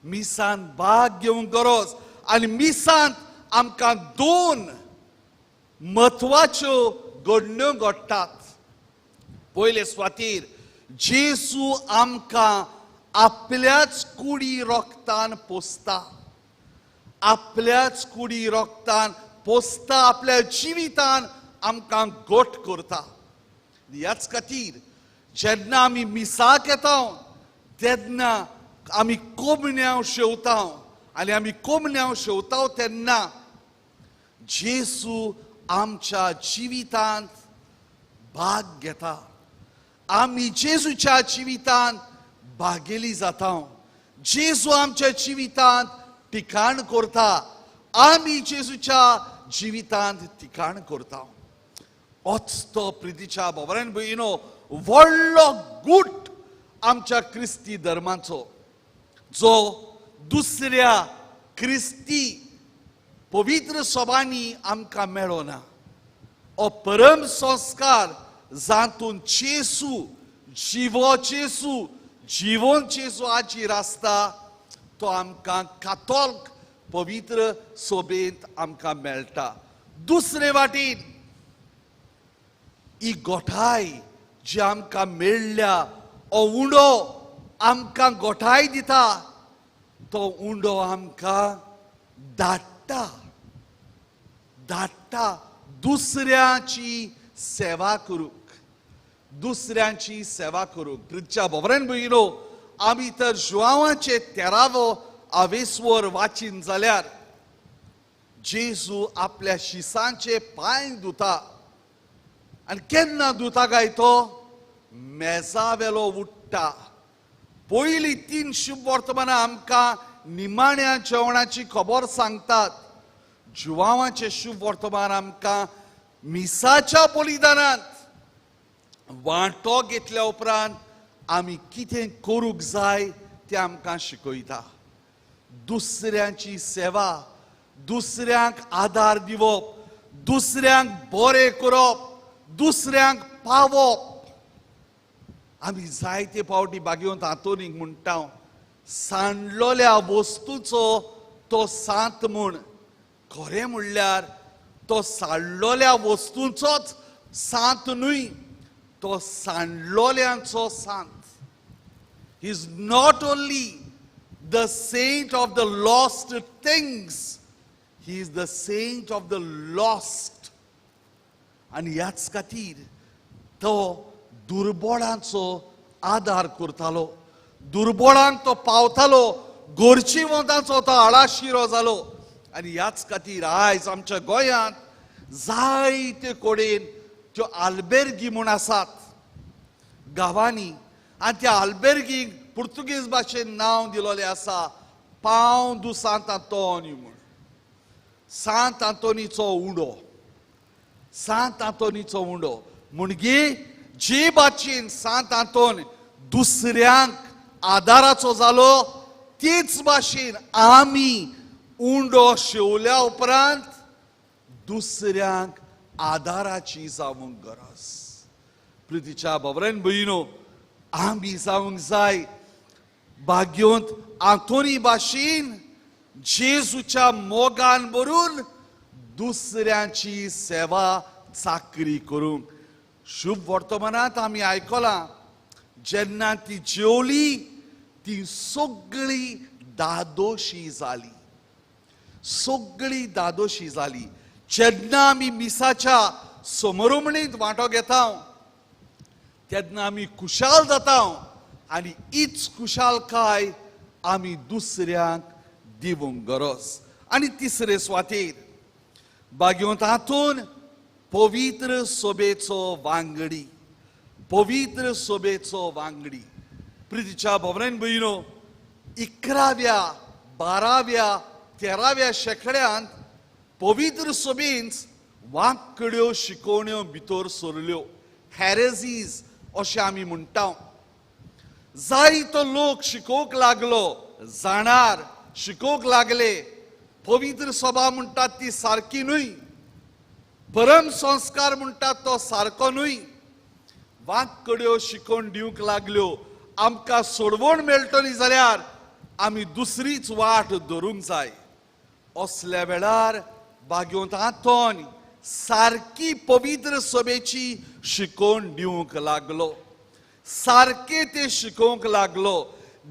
मिसांत भाग घेवंक गरज. आनी मिसांत आमकां दोन म्हत्वाच्यो घडण्यो घडटात. पयले सुवातेर जेजू आमकां आपल्याच कुडी रोगतान पोसता, आपल्याच कुडी रोगतान पोसता, आपल्या जिवितान आमकां गोट करता. ह्याच खातीर जेन्ना आमी मिसाक येता तेन्ना आमी कोमण्यांव शेवता आनी आमी कोमण्यांव शेवता तेन्ना जेजू आमच्या जिवितांत भाग घेता. आमी जेजूच्या जिवितांत भागेली जाता. जेजू आमच्या जिवितांत ठिकाण करता, आमी जेजूच्या जिवितांत ठिकाण करता. होच तो प्रितीच्या बाबरान भयणीनो व्हडलो गूट आमच्या क्रिस्ती धर्माचो, जो दुसऱ्या क्रिस्ती पवित्र सभांनी आमकां मेळना. हो परम संस्कार जातून जेजू जिवो, जेजू जिवन, जेजू हाजीर आसता, तो आमकां कातोल्क पवित्र सोबेंत आमकां मेळटा. दुसरे वाटेन ही गोठाय जी आमकां मेळ्ळ्या, हो उंडो आमकां गोठाय दिता, तो उंडो आमकां धाडटा, धाडटा दुसऱ्याची सेवा करूंक, दुसऱ्यांची सेवा करूंक. प्रितच्या बाबरान भयणीनो, आमी तर जुआंवाचे 13वो आवेसवर वाचीन जाल्यार जेजू आपल्या शिसांचे पांय धुता. आनी केन्ना धुता काय तो? मेजा वेलो उठ्ठा. पयलीं 3 शुभ वर्तमानां आमकां निमाण्या जेवणाची खबर सांगतात. जुआंवाचें शुभ वर्तमान आमकां मिसाच्या बलिदानांत वांटो घेतल्या उपरांत आमी कितें करूंक जाय तें आमकां शिकयता. दुसऱ्यांची सेवा, दुसऱ्यांक आदार दिवप, दुसऱ्यांक बरें करप, दुसऱ्यांक पावप. आमी जायते फावटी बागेवंत आंतोनीक म्हणटा, सांडलोल्या वस्तूचो तो सांत म्हूण. खरें म्हणल्यार तो सांडलोल्या वस्तूंचोच सांत न्हय, तो सांडलोल्यांचो सांत. He is not only the saint of the lost things, he is the saint of the lost. आनी ह्याच खातीर तो दुर्बळांचो आदार करतालो, दुर्बळांक तो पावतालो, गोरचेवंतांचो तो आळाशिरो जालो. आनी ह्याच खातीर आयज आमच्या गोंयांत जायते कडेन त्यो आल्बेर्गी म्हूण आसात गांवांनी, आनी त्या आल्बेर्गींक पुर्तुगेज भाशेन नांव दिलोलें आसा पांव दु सांत आंतोनी म्हूण. सांत आंतोनीचो उंडो, सांत आंतोनीचो उंडो म्हणजे जे भाशेन सांत आंतोन दुसऱ्यांक आदाराचो जालो, तेच भाशेन आमी उंडो शेवल्या उपरांत दुसऱ्यांक आदाराची जावंक गरज. प्रितीच्या बाबरेन भयणो, आमी जावंक जाय भाग्योंत आंतोनी भाशेन जेजूच्या मोगान भरून दुसऱ्यांची सेवा चाकरी करूंक. शुभ वर्तमानांत आमी आयकलां, जेन्ना ती जेवली ती सगळी दादोशी जाली, सगळी दादोशी जाली. जेन्ना आमी मिसाच्या समरुमणींत वांटो घेता तेन्ना आमी खुशाल जाता आनी हीच खुशालकाय आमी दुसऱ्यांक दिवंक गरज. आनी तिसरे सुवातेर बागेवंत हातून पवित्र सोबेचो वांगडी, पवित्र सोबेचो वांगडी. प्रितीच्या भवरेन भयणो, 11व्या 12व्या 13व्या शेंकड्यांत पवित्र सोबेंत वांकड्यो शिकोवण्यो भितर सरल्यो, हॅरेजीज अशें आमी म्हणटा. जायतो लोक शिकोवंक लागलो, जाणार शिकोवंक लागले पवित्र सभा म्हणटात ती सारकी न्हय, परम संस्कार म्हणटात तो सारको न्हय. वांकड्यो शिकोवन दिवंक लागल्यो. आमकां सोडवण मेळटली जाल्यार आमी दुसरीच वाट धरूंक जाय. असल्या वेळार बागेवंत आंतोन सारकी पवित्र सभेची शिकोवन दिवंक लागलो, सारकें ते शिकोवंक लागलो,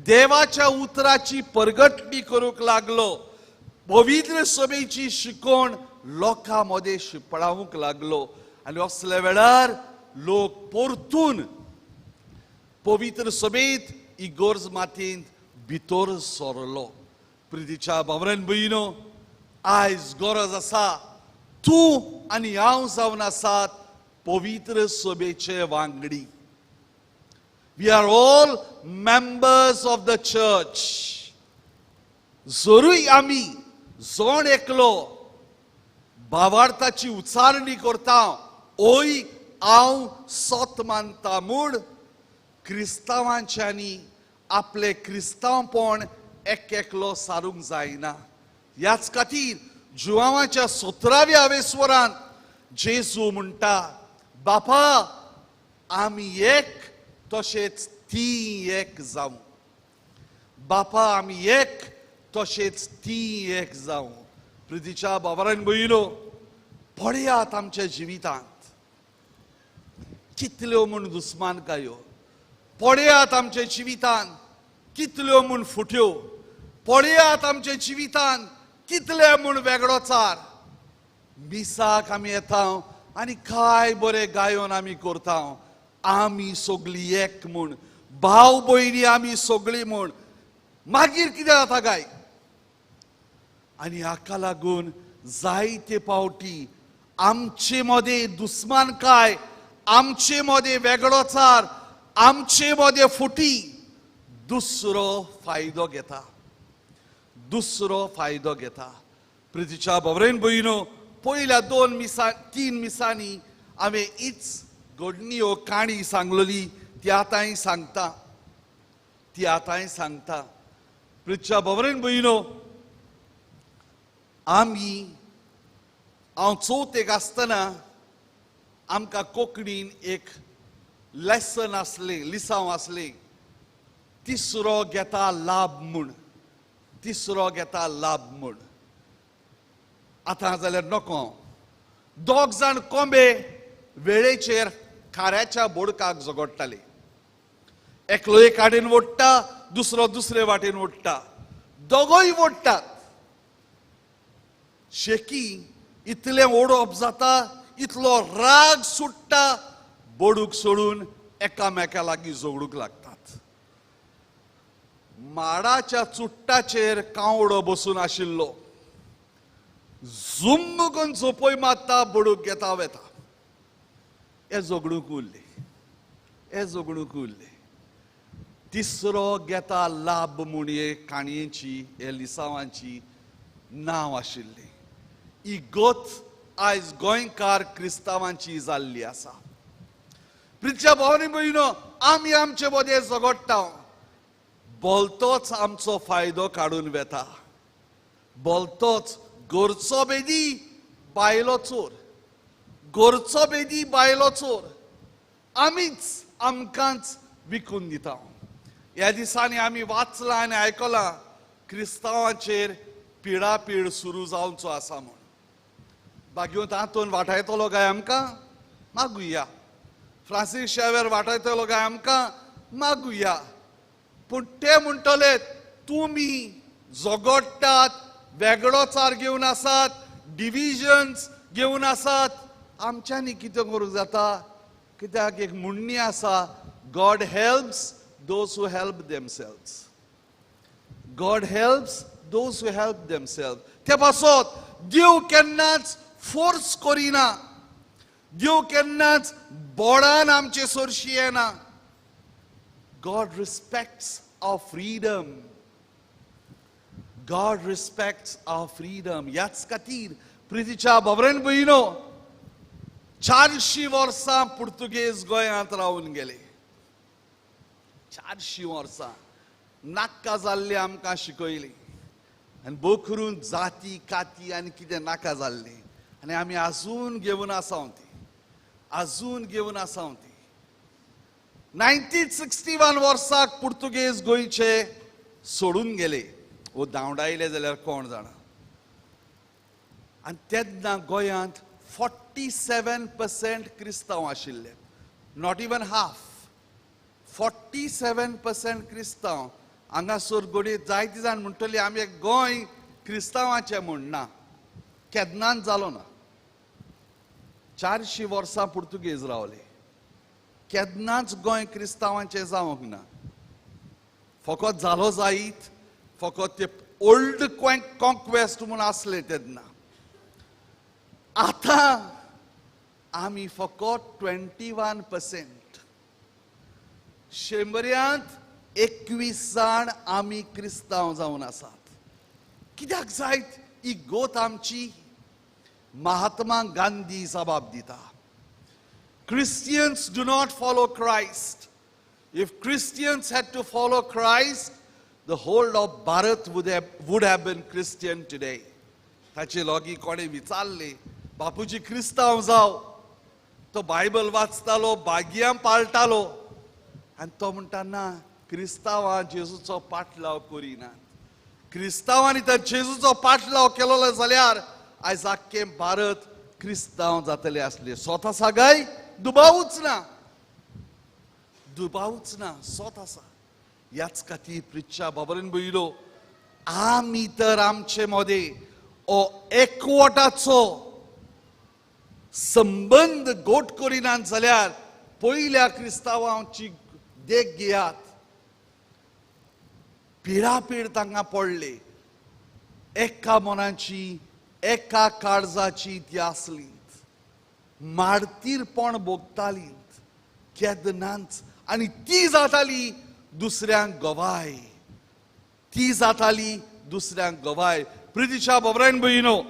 देवाच्या उतराची परगटणी करूंक लागलो, पवित्र सभेची शिकोवण लोकां मदें शिंपडावंक लागलो. आनी असल्या वेळार लोक परतून पवित्र सभेंत इगोर्ज मातयेंत भितर सरलो. प्रितीच्या बावरेन भयणो, आयज गरज आसा तूं आनी हांव जावन आसात पवित्र सभेचे वांगडी. We are all members of the church. जरूय आमी जण एकलो भावार्थाची उच्चारणी करता, ओय हांव सत मानता म्हूण क्रिस्तांवांच्यांनी आपलें क्रिस्तांवपण एक एकलो सारूंक जायना. ह्याच खातीर जुवांवाच्या 17व्या आवेस्वरांत जेजू म्हणटा, बापा आमी एक तशेंच ती एक जावं, बापा आमी एक तशेंच ती एक जावं. प्रितीच्या बाबारान भयणो, पळयात आमच्या जिवितांत कितल्यो म्हूण दुस्मानकायो, पळयात आमच्या जिवितांत कितल्यो म्हूण फुट्यो, पळयात आमच्या जिवितांत कितले म्हूण वेगळोचार. मिसाक आमी येता आनी काय बरें गायोन आमी करता, आमी सगळीं एक म्हूण, भाव भयणी आमी सगळीं म्हूण. मागीर कितें जाता काय? आनी हाका लागून जायते फावटी आमचे मदें दुस्मानकाय, आमचे मदें वेगळोचार, आमचे मदें फुटी दुसरो फायदो घेता, दुसरो फायदो घेता. प्रितीच्या बाबरेन भयणो, पयल्या 2 मिसां 3 मिसांनी हांवें हीच घडणी हो काणी सांगलोली, ती आतांय सांगता. ती आतांय सांगता. प्रिच्या बाबरेन भयणो, आमी हांव चवथेक आसतना आमकां कोंकणीन एक लेसन आसलें, लिसांव आसलें, तिसरो घेता लाभ म्हूण, तिसरो घेता लाभ म्हूण. आतां जाल्यार नको. दोग जाण कोंबे वेळेचेर खाऱ्याच्या बोडकाक झगडटाले. एकलो एक वाटेन ओडटा, दुसरो दुसरे वाटेन ओडटा, दोगोय ओडटात. शेकी इतलें ओडप जाता, इतलो राग सुट्टा, बोडूक सोडून एकामेका लागीं झगडूंक लागतात. माडाच्या चुट्टाचेर कावडो बसून आशिल्लो, झुम्म करून झोपय मारता, बोडूक घेता वेता. हे झगडूंक उरले, हे झगडूंक उरले. तिसरो घेता लाभ म्हूण हे काणयेची, हे लिसांवांची नांव आशिल्लें. ही गत आयज गोंयकार क्रिस्तांवांची जाल्ली आसा. प्रिच्या भावनी भयणो, आमी आमचे मदें झगडटा, बोलतोच आमचो फायदो काडून वेता, बोलतोच गोरचो बेदी बायलो चोर, गोरचो बेदी बायलो चोर, आमीच आमकांच विकून दिता. ह्या दिसांनी आमी वाचलां आनी आयकलां क्रिस्तांवांचेर पिडापीड सुरू जावचो आसा म्हूण. बागयोन आंतोन वाटायतलो काय आमकां? मागुया. फ्रांसीस शावेर वाटायतलो काय आमकां? मागुया. पूण ते म्हणटले तुमी झगडटात, वेगळोचार घेवन आसात, डिविजन्स घेवन आसात, आमच्यांनी कितें करूंक जाता? कित्याक एक म्हणणी आसा, God helps those who help themselves. God helps those who help themselves. ते पासत देव केन्नाच फोर्स करिना, देव केन्नाच बोडान आमचे सोरशी येना. God respects our freedom. God respects our freedom. ह्याच खातीर प्रितीच्या बाबरेन भयणो, 400 वर्सां पुर्तुगेज गोंयांत रावन गेले. 400 वर्सां नाका जाल्ले आमकां शिकयली आनी बोकरून जाती काती आनी कितें नाका जाल्लें, आनी आमी आजून घेवन आसा ती, आजून घेवन आसा ती. 1961 वर्साक पुर्तुगेज गोंयचे सोडून गेले, वो धांवडायले जाल्यार कोण जाणा. आनी तेन्ना गोंयांत 47% क्रिस्तांव आशिल्ले, not even half. 47% क्रिस्तांव. हांगासर घडये जायते जाण म्हणटले आमी गोंय क्रिस्तांवाचें म्हूण, ना, केन्नाच जालो ना. 400 वर्सां पुर्तुगेज रावले, केन्नाच गोंय क्रिस्तांवाचें जावंक ना. फकत जालो जायत, फकत ते ओल्ड कॉन्क्वेस्ट म्हूण आसले तेन्ना. आतां आमी फकत 21%, 100 21 जाण आमी क्रिस्तांव जावन आसात. कित्याक जायत ही गोत आमची? महात्मा गांधी जबाब दिता, Christians do not follow Christ. If Christians had to follow Christ, the whole of Bharat would have been Christian today. ताचे लोगी कोणें विचारले, बापूजी क्रिस्तांव जाव, तो बायबल वाचतालो, बागयां पाळटालो, आनी तो म्हणटा ना, क्रिस्तांवां जेजूचो पाटलाव करिनात. क्रिस्तांवांनी तर जेजूचो पाटलाव केलो जाल्यार आयज आख्खें भारत क्रिस्तांव जातले आसले. स्वता आसा काय? दुबावूच ना, दुबावूच ना, स्वता आसा. ह्याच खातीर प्रिच्या बाबरेन भयलो, आमी तर आमचे मदें ओ एकवटाचो संबंद गोट करिनात जाल्यार पयल्या क्रिस्तांवांची देख घेयात. पिडापीड तांकां पडले, एका मनाची एका काळजाची ती आसली, मार्तीरपण भोगताली केन्नाच, आनी ती जाताली दुसऱ्यांक गवाय, ती जाताली दुसऱ्यांक गवाय. प्रितीच्या बाबरायन भयणो,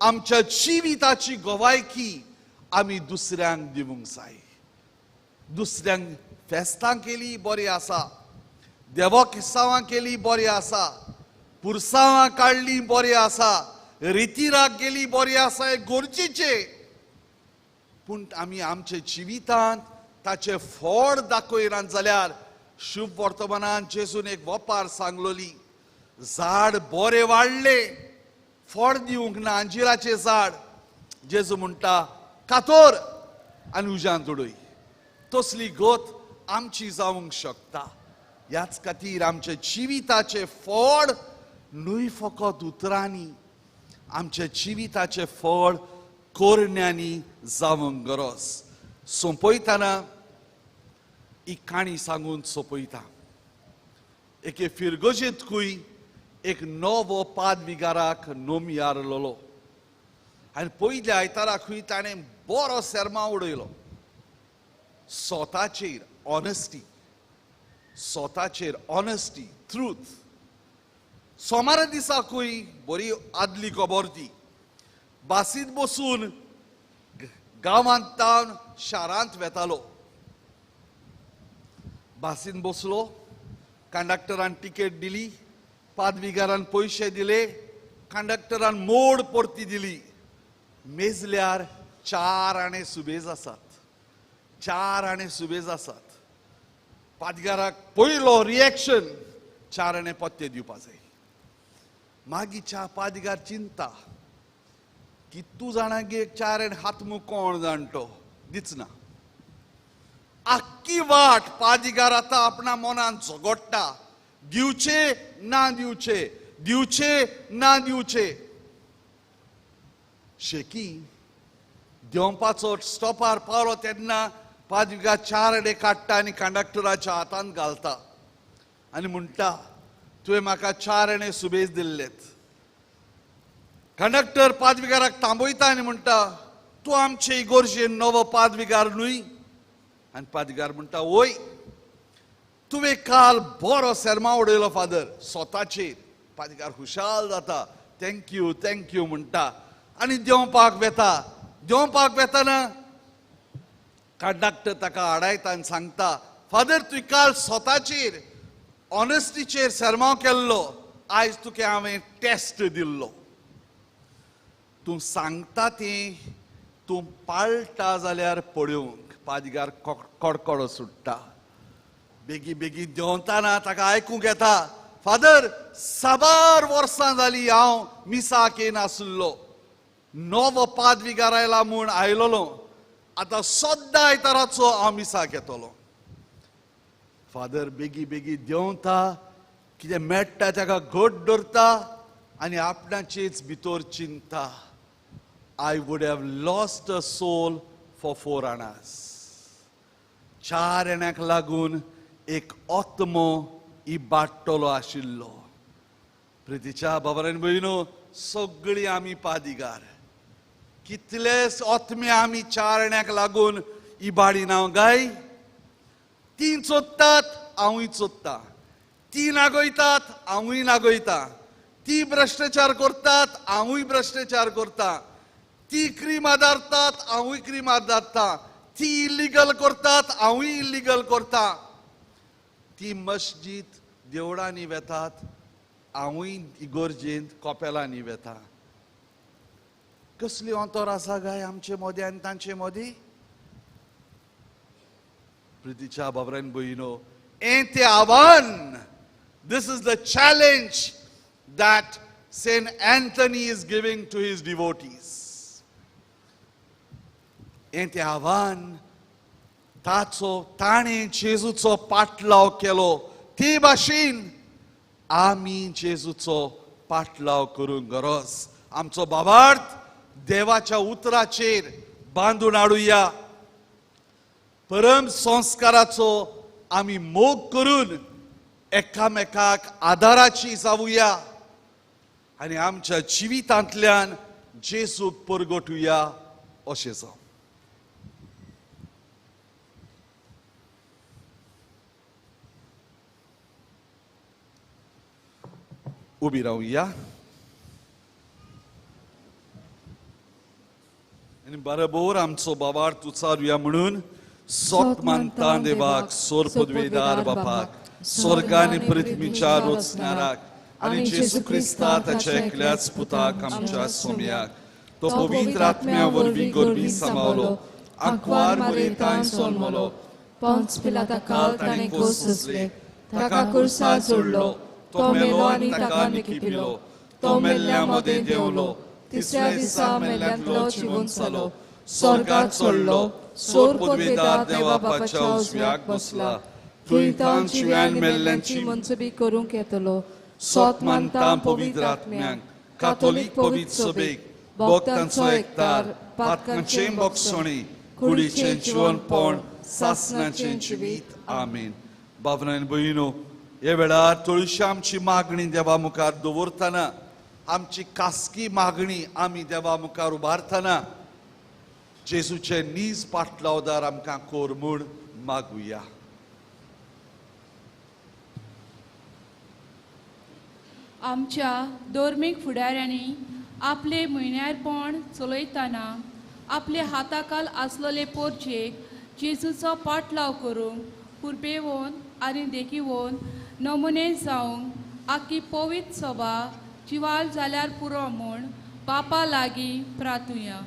आमच्या जिविताची गवायकी आमी दुसऱ्यांक दिवंक जाय. दुसऱ्यांक फेस्तां केली बरी आसा, देवा किसावां केली बरी आसा, पुरसांवां काडली बरी आसा, रितीराक गेली बरी आसा, हें गरजेचें. पूण आमी आमच्या जिवितांत ताचें फळ दाखयनात जाल्यार शुभ वर्तमानान जेजून एक वपार सांगलोली, झाड बरें वाडलें फळ दिवंक ना, अंजिराचें झाड. जेजू म्हणटा कातोर आनी उज्यांत उडय. तसली गत आमची जावंक शकता. ह्याच खातीर आमच्या जिविताचें फळ न्हय फकत उतरांनी, आमच्या जिविताचें फळ कोरण्यांनी जावंक गरज. सोंपयतना ही काणी सांगून सोंपयता. एके फिरगजेंतकूय एक नवो पादविगाराक नोमियारलोलो आनी पयल्या आयताराकूय ताणें बरो सेर्मांव उडयलो. स्वताचेर ऑनेस्टी, स्वताचेर ऑनेस्टी, ट्रूथ. सोमारा दिसाकूय बरी आदली खबर ती. बासींत बसून गांवांत तावन शारांत वेतालो. बासीन बसलो, कंडक्टरान तिकेट दिली, पादविगारान पयशे दिले, कंडक्टरान मोड परती दिली. मेजल्यार 4 आणे सुबेज आसात, 4 आणे सुबेज आसात. पादविगाराक पयलो रिएक्शन 4 आणे पत्ते दिवपा जाय. मागीर पादविगार चिंता की तूं जाणा गे 4 आणे हातमू कोण जाण तो दिचना. आख्खी वाट पादविगार आतां आपणा मनान झगडटा, दिवचे ना दिवचे, दिवचे ना दिवचे. शेकी देंवपाचो स्टॉपार पावलो तेन्ना पादविगार 4 आणे काडटा आनी कंडक्टराच्या हातांत घालता आनी म्हणटा, तुवें म्हाका 4 आणे सुबेज दिल्लेत. कंडक्टर पादविगाराक थांबयता आनी म्हणटा, तूं आमचे इगोर्जेन नवो पादविगार न्हय? आनी पादविगार म्हणटा, वय, तुवें काल बरो सेर्मांव उडयलो फादर स्वताचेर. पादविगार खुशाल जाता, thank you thank you म्हणटा आनी देंवपाक वेता. देंवपाक वेतना कंडक्टर ताका आडायता आनी सांगता, फादर तुवें काल स्वताचेर ऑनेस्टीचेर सेर्मांव केल्लो, आयज तुका हांवें टेस्ट दिल्लो. तूं सांगता ती तूं पाळटा जाल्यार पळोवंक. पादविगार कडकडो सुट्टा. बेगी बेगी देंवतना ताका आयकूंक येता, फादर साबार वर्सां जाली हांव मिसाक येनासलो, नवो पादविगार आयला म्हूण आयलोलो, आतां सद्दां आयताराचो हांव मिसाक येतलो. फादर बेगी बेगी देंवता, कितें मेळटा ताका घट धरता आनी आपणाचेच भितर चिंता, I would have lost a soul for 4 annas. 4 आण्याक लागून एक आत्मो इबाडटलो आशिल्लो. प्रितीच्या बाबरान भयणो, सगळीं आमी पादविगार, कितलेच आत्मे आमी 4 आण्याक लागून इबाडिना गाय. तीं चोत्तात हांवूय चोत्ता, तीं नागयतात हांवूय नागयता, ती भ्रश्टाचार करतात हांवूय भ्रश्टाचार करता, ती क्रीम आदारतात हांवूय क्रीम आदारता, ती इल्लिगल करतात हांवूय इल्लिगल करता, ती मस्जिद देवळांनी वेतात हांवूय इगोर्जेंत कपेलांनी वेता. कसली अंतर आसा गाय आमचे मदें आनी तांचे मदीं? प्रितीच्या बाबरान भयणो, हें तें आव्हान. This is the challenge that Saint Anthony is giving to his devotees. हें तें आव्हान ताचो, ताणें जेजूचो पाटलाव केलो ते भाशेन आमी जेजूचो पाटलाव करूंक गरज. आमचो बाबार्थ देवाच्या उतराचेर बांदून हाडुया. परम संस्काराचो आमी मोग करून एकामेकाक आदाराची जावया आनी आमच्या जिवितांतल्यान जेजूक परगटुया अशें जावं. उबी रावया आनी बरोबर आमचो बाबार उचारुया म्हणून सोत मानता देवाक, सोर पदवेदार बापाक, स्वर्ग आनी पृथ्वीच्या रचणाराक आनी जेजू क्रिस्ता ताच्या एकल्याच पुताक आमच्या सोमयाक, तो पवित्र आत्म्या वरवीं गर्भी सांबावलो, आंकवार मरेतान जल्मलो, पोंच पिलाता ताणें कोस सोंसले, ताका कुर्सार जोडलो, तो मेलो आनी ताका निकिपिलो, तो मेल्ल्या मदें देंवलो, तिसऱ्या दिसा मेल्ल्यांतलो जिवंत जालो, स्वर्गात चडलो, सोर पदवेदार देवा बापाच्या उजव्याक बसला, थंय तावन जिव्यान मेल्ल्यांची मनसुबी करूंक येतलो. सोत मानता पवित्र आत्म्यांक, कातोलीक पवित्र सभेक, भक्तांचो एकतार, पातकांचें बोगसणी, कुडीचें जिवनपण, सासनाचें जिवीत. आमेन. बाबरान आनी भयणीनो, हे वेळार थोडीशी आमची मागणी देवा मुखार दवरतना, आमची खासगी मागणी आमी देवा मुखार उबारतना जेजूचे नीज पाटलावदार आमकां कोर म्हूण मागुया. आमच्या धर्मीक फुडाऱ्यांनी आपले म्हयन्यारपण चलयतना आपले हाताखाल आसलेले पोरचेक जेजूचो पाटलाव करूंक पुरबेवन आनी देखीवन नमुने जावंक आखी पवित्र सभा जिवाल जाल्यार पुरो म्हूण बापा लागीं प्रार्थुया.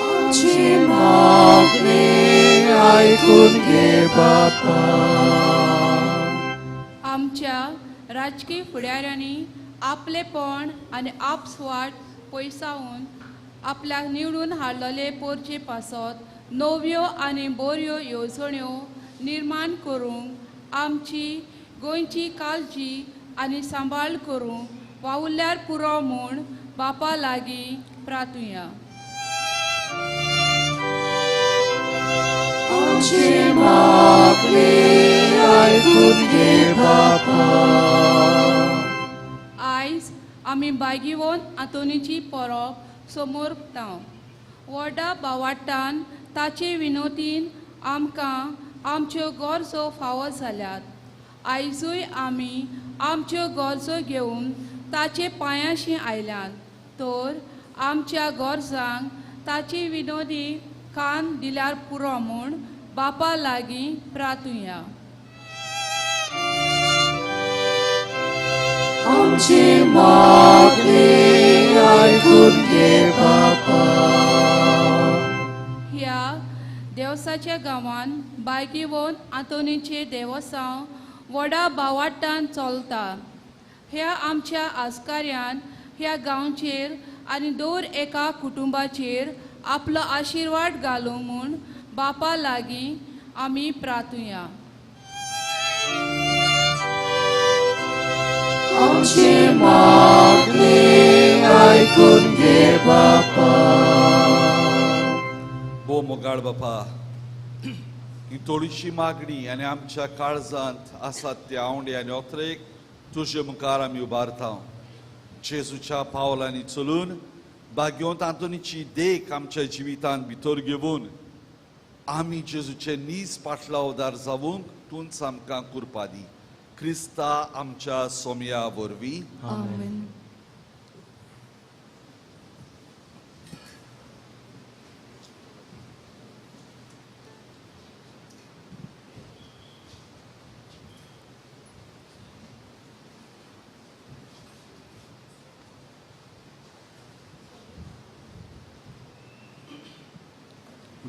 आमची मागणी आयकून घे बापा. आमच्या राजकीय फुडाऱ्यांनी आपलेपण आनी आपस्वाट पयसावन आपल्याक निवडून हाडलेले पोरचे पासत नव्यो आनी बऱ्यो येवजण्यो निर्माण करूंक आमची गोंयची काळजी आनी सांबाळ करूंक वावुरल्यार पुरो म्हूण बापा लागीं प्रार्थुया. आमची मागणी आयकून घे बापा. आयज आमी बायगिवन आंतोनीची परब समोरता. व्हडा बावाटान ताचे विनोदीन आमकां आमच्यो गरजो फावो जाल्यात. आयजूय आमी आमच्यो गरजो घेवन ताचे पांयाशी आयल्यात, तर आमच्या गरजांक ताची विनोदी कान दिल्यार पुरो म्हूण बापा लागीं प्रार्थुया. आमची मागणी आयकून घे बापा. ह्या देवसाच्या गांवान बायगिवन आंतोनीचे देवसांव व्हडा बावाटान चलता. ह्या आमच्या आस्कार्यान ह्या गांवचेर आनी दर एका कुटुंबाचेर आपलो आशिर्वाद घालूं म्हूण बापा लागीं आमी प्रार्थुया. आमची मागणी आयकून घे बापा. भोव मोगाळ बापा, ही थोडीशी मागणी आनी आमच्या काळजांत आसात ते आवंडे आनी ओत्रेक तुजे मुखार आमी उबारता. जेजूच्या पावलांनी चलून भाग्यवंत आंतोनीची देख आमच्या जिवितांत भितर घेवन आमी जेजूचे नीज पाटलावदार जावंक तूंच आमकां कृपा दी. क्रिस्ता आमच्या सोमया वरवीं. आमेन.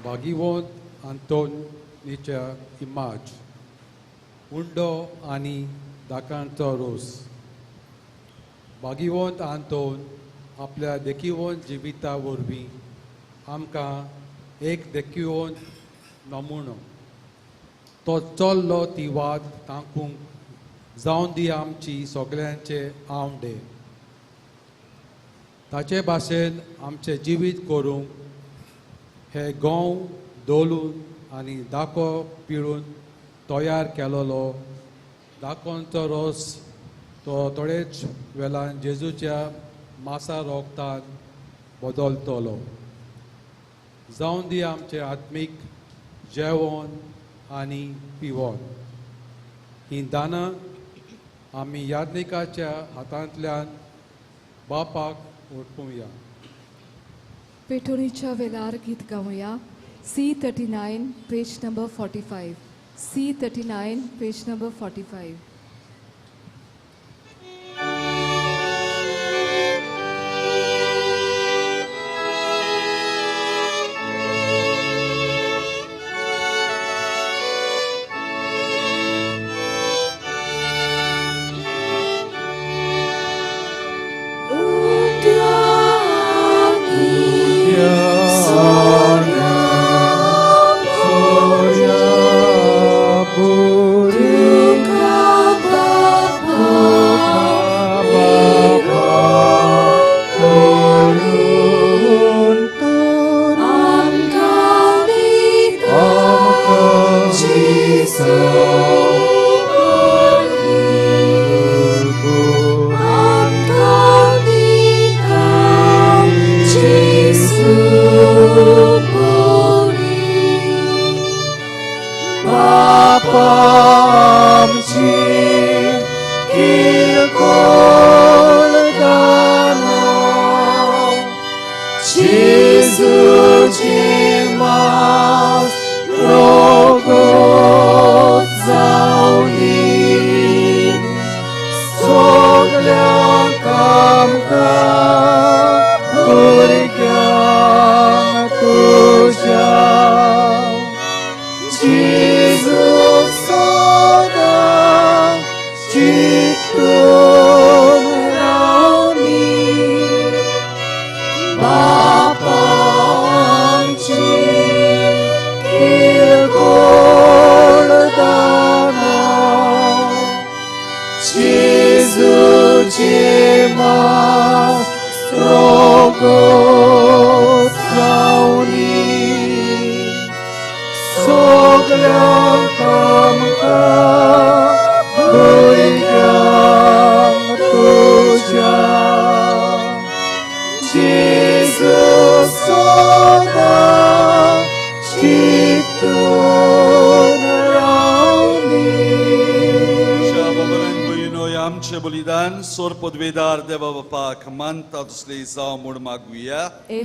भागिवंत आंतोनीच्या इमाज उंडो आनी दाकांचो रोस. भागिवंत आंतोन आपल्या देखिवंत जिविता वरवीं आमकां एक देखिवंत नमुनो. तो चल्लो ती वाद तांकूंक जावन दी आमची सगळ्यांचे आवडे. ताचे भाशेन आमचें जिवीत करूंक हे गंव दवरून आनी दाको पिळून तयार केलोलो दाकोंचो रोस तो थोडेच वेळान जेजूच्या मासा रोगतान बदलतलो. जावन दी आमचें आत्मीक जेवण आनी पिवण. हीं दानां आमी याज्ञिकाच्या हातांतल्यान बापाक ओडपुया. पेटोणीच्या वेळार गीत गावया. C39, page number 45. C39, page number 45.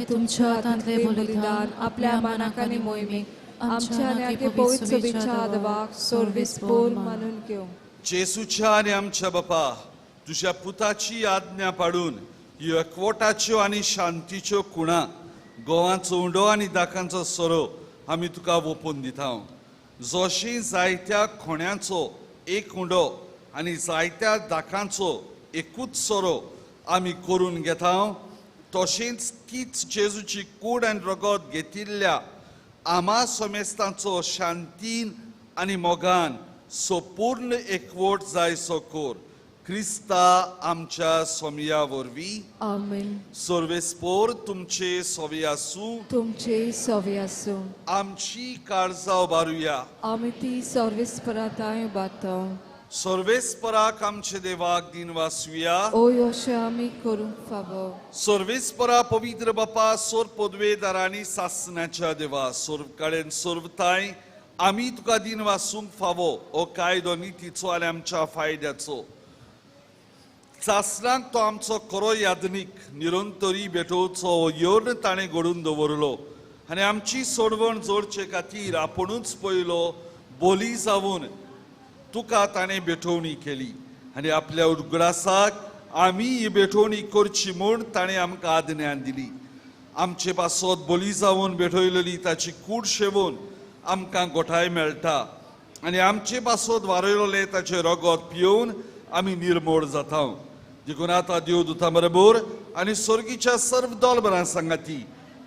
तुमच्या हातांतले बलिदान आपल्या मानाक आनी मोहिमेक आमच्या आनी पवित्र सभेच्या देवाक सर्वेस्पोर मानून घेवं. जेसूच्या आनी आमच्या बापा तुज्या पुताची आज्ञा पाडून ह्यो एकवटाच्यो आनी शांतीच्यो खुणा गोवाचो उंडो आनी दाकांचो सोरो आमी तुका ओपून दिता. जशी जायत्या खोण्यांचो एक उंडो आनी जायत्या दाकांचो एकूच सोरो आमी करून घेता, तशेंच तीच जेजूची कूड आनी रगत घेतिल्ल्या आमा समेस्तांचो शांतीन आनी मोगान सोपूर्ण एकवट जायसो कोर क्रिस्ता आमच्या सोमया वरवीं. आमेन. सर्वेस्पोर तुमचे सोवे आसूं. तुमचे सोवे आसूं. आमची काळजां उबारुया. आमी ती सर्वेस्पराताय उबारता. सर्वेस्पराक आमचे देवाक दिन वासुया. ओ अशें आमी करूंक फावो. सर्वेस्परा पवित्र बापा सोर पदवेदार आनी सासणाच्या देवा सर्व कडेन सर्वताय आमी तुका दिन वासूंक फावो हो कायदो नितीचो आनी आमच्या फायद्याचो. सासणाक तो आमचो खरो यादनीक निरंतरी भेटोवचो हो येवन ताणें घडून दवरलो आनी आमची सोडवण जोडचे खातीर आपुणूच पयलो बोली जावन तुका ताणें भेटवणी केली आनी आपल्या उगडासाक आमी ही भेटवणी करची म्हूण ताणें आमकां आज्ञा दिली. आमचे पासत बोली जावन भेटयलेली ताची कूड शेवून आमकां गोठाय मेळटा आनी आमचे पासत वारयलें ताचें रगत पिवन आमी निर्मोड जाता. देखून आतां देव दुता बरोबर आनी स्वर्गीच्या सर्व दोलबरां सांगाती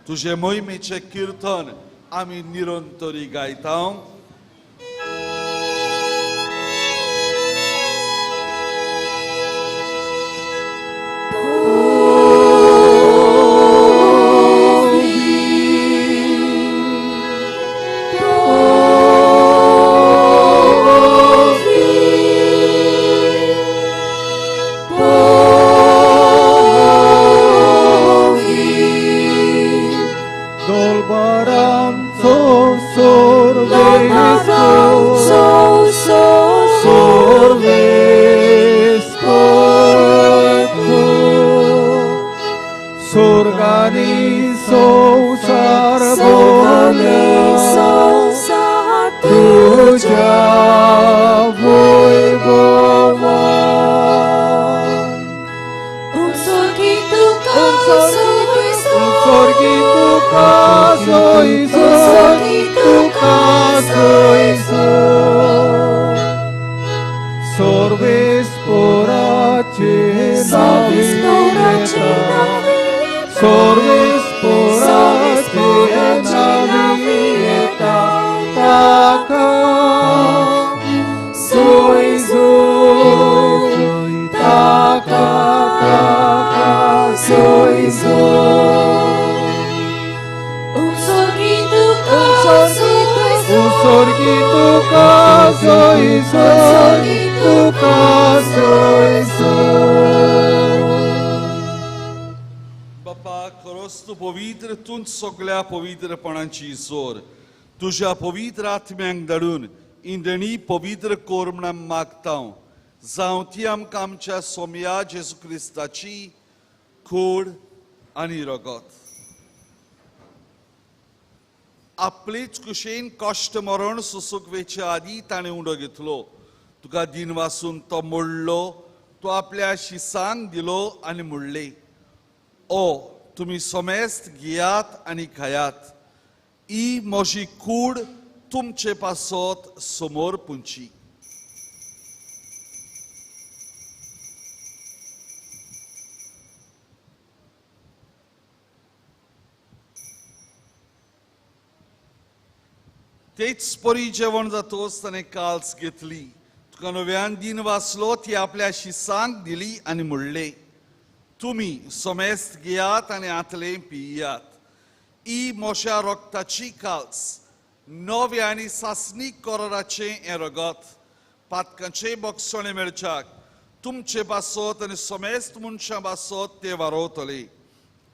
तुजे मोहिमेचें किर्तन आमी निरंतरी गायता. Dolbaran so sorve. सोर्विस पोराचे नावी येता ताका सोय सोय ताका ताका सोय सोय Usorgi tuka soy soy tuka soy soy. बापा खरोच तूं पवित्र, तूंच सगळ्या पवित्रपणाची जोर तुज्या पवित्र आत्म्यांक धाडून इंदणी पवित्र कोर म्हण मागता, जावं ती आमकां आमच्या सोम्या जेजू क्रिस्ताची कूड आनी रगत. आपलेच कुशेन कश्ट मरण सोसूंक वेचे आदी ताणें उंडो घेतलो, तुका दिन वासून तो मोडलो, तो आपल्या शिसांक दिलो आनी म्हणलें, ओ तुमी समेस्त घेयात आनी खायात, ही म्हजी कूड तुमचे पासत समोर पुंची. तेच परी जेवण जातोच ताणें काल्स घेतली, तुका नव्यान दिन वाचलो, ती आपल्या शिसांक दिली आनी म्हणलें, तुमी समेस्त घेयात आनी आतलें पियात, ही म्हज्या रगताची काल्स, नव्या आनी सासणीक कराराचें हें रगत, पातकांचें बक्षणें मेळच्याक तुमचे पासत आनी समेस्त मनशां पासत तें वारोवतलें,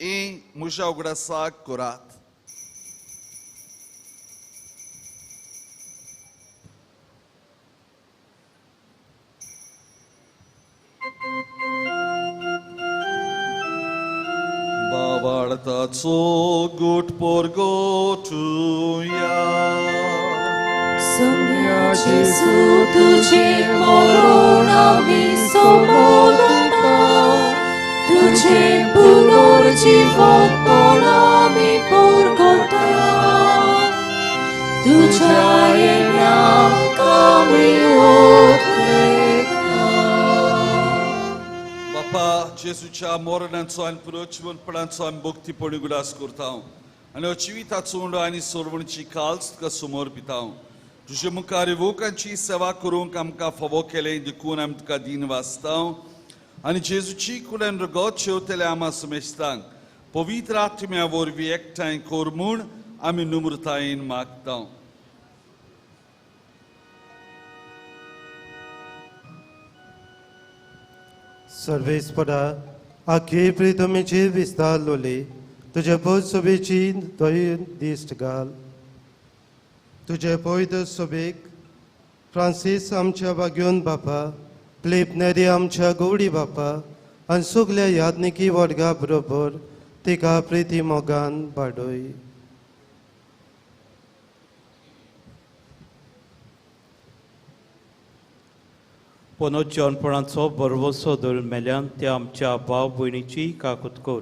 हें म्हज्या उगडासाक करात. बाबाळताचो गुट पोरगोटुया सोम्या जेजू तुझे मरण आमी समोरता, तुझे पुनर्जीवनपण आमी पोरगोता, तुझ्या येण्याक आमी ओतलेता. बापा जेजूच्या मरणाचो आनी पुनर्जीवनपणाचो आमी भक्तीपणी उगडास करता आनी अजिविताचो उंडो आनी सोरवणची काल्स तुका समोर पिता. तुजे मुखार युवकांची सेवा करूंक आमकां फावो केलें देखून आमी तुका दीन वाचता आनी जेजूची कुडन रगत शेवतले आमा समेस्तांक पवित्र आत्म्या वरवीं एकठांय कर म्हूण आमी नम्रतायेन मागता. सर्वेस्परा आखी प्रितमीची विस्तारलोली तुजे पोत सोबेची दोय दिश्ट घाल, तुजे पवित्र सोबेक फ्रांसीस आमच्या बागयोन बापा, प्लेप नेरी आमच्या गौडी बापा आनी सगल्या याज्ञिकी वर्गा बरोबर तिका प्रिती मोगान बाडोय. पुनर्जनपणाचो भरवसो धरून मेल्यान त्या आमच्या भाव भयणीची काकूत कर,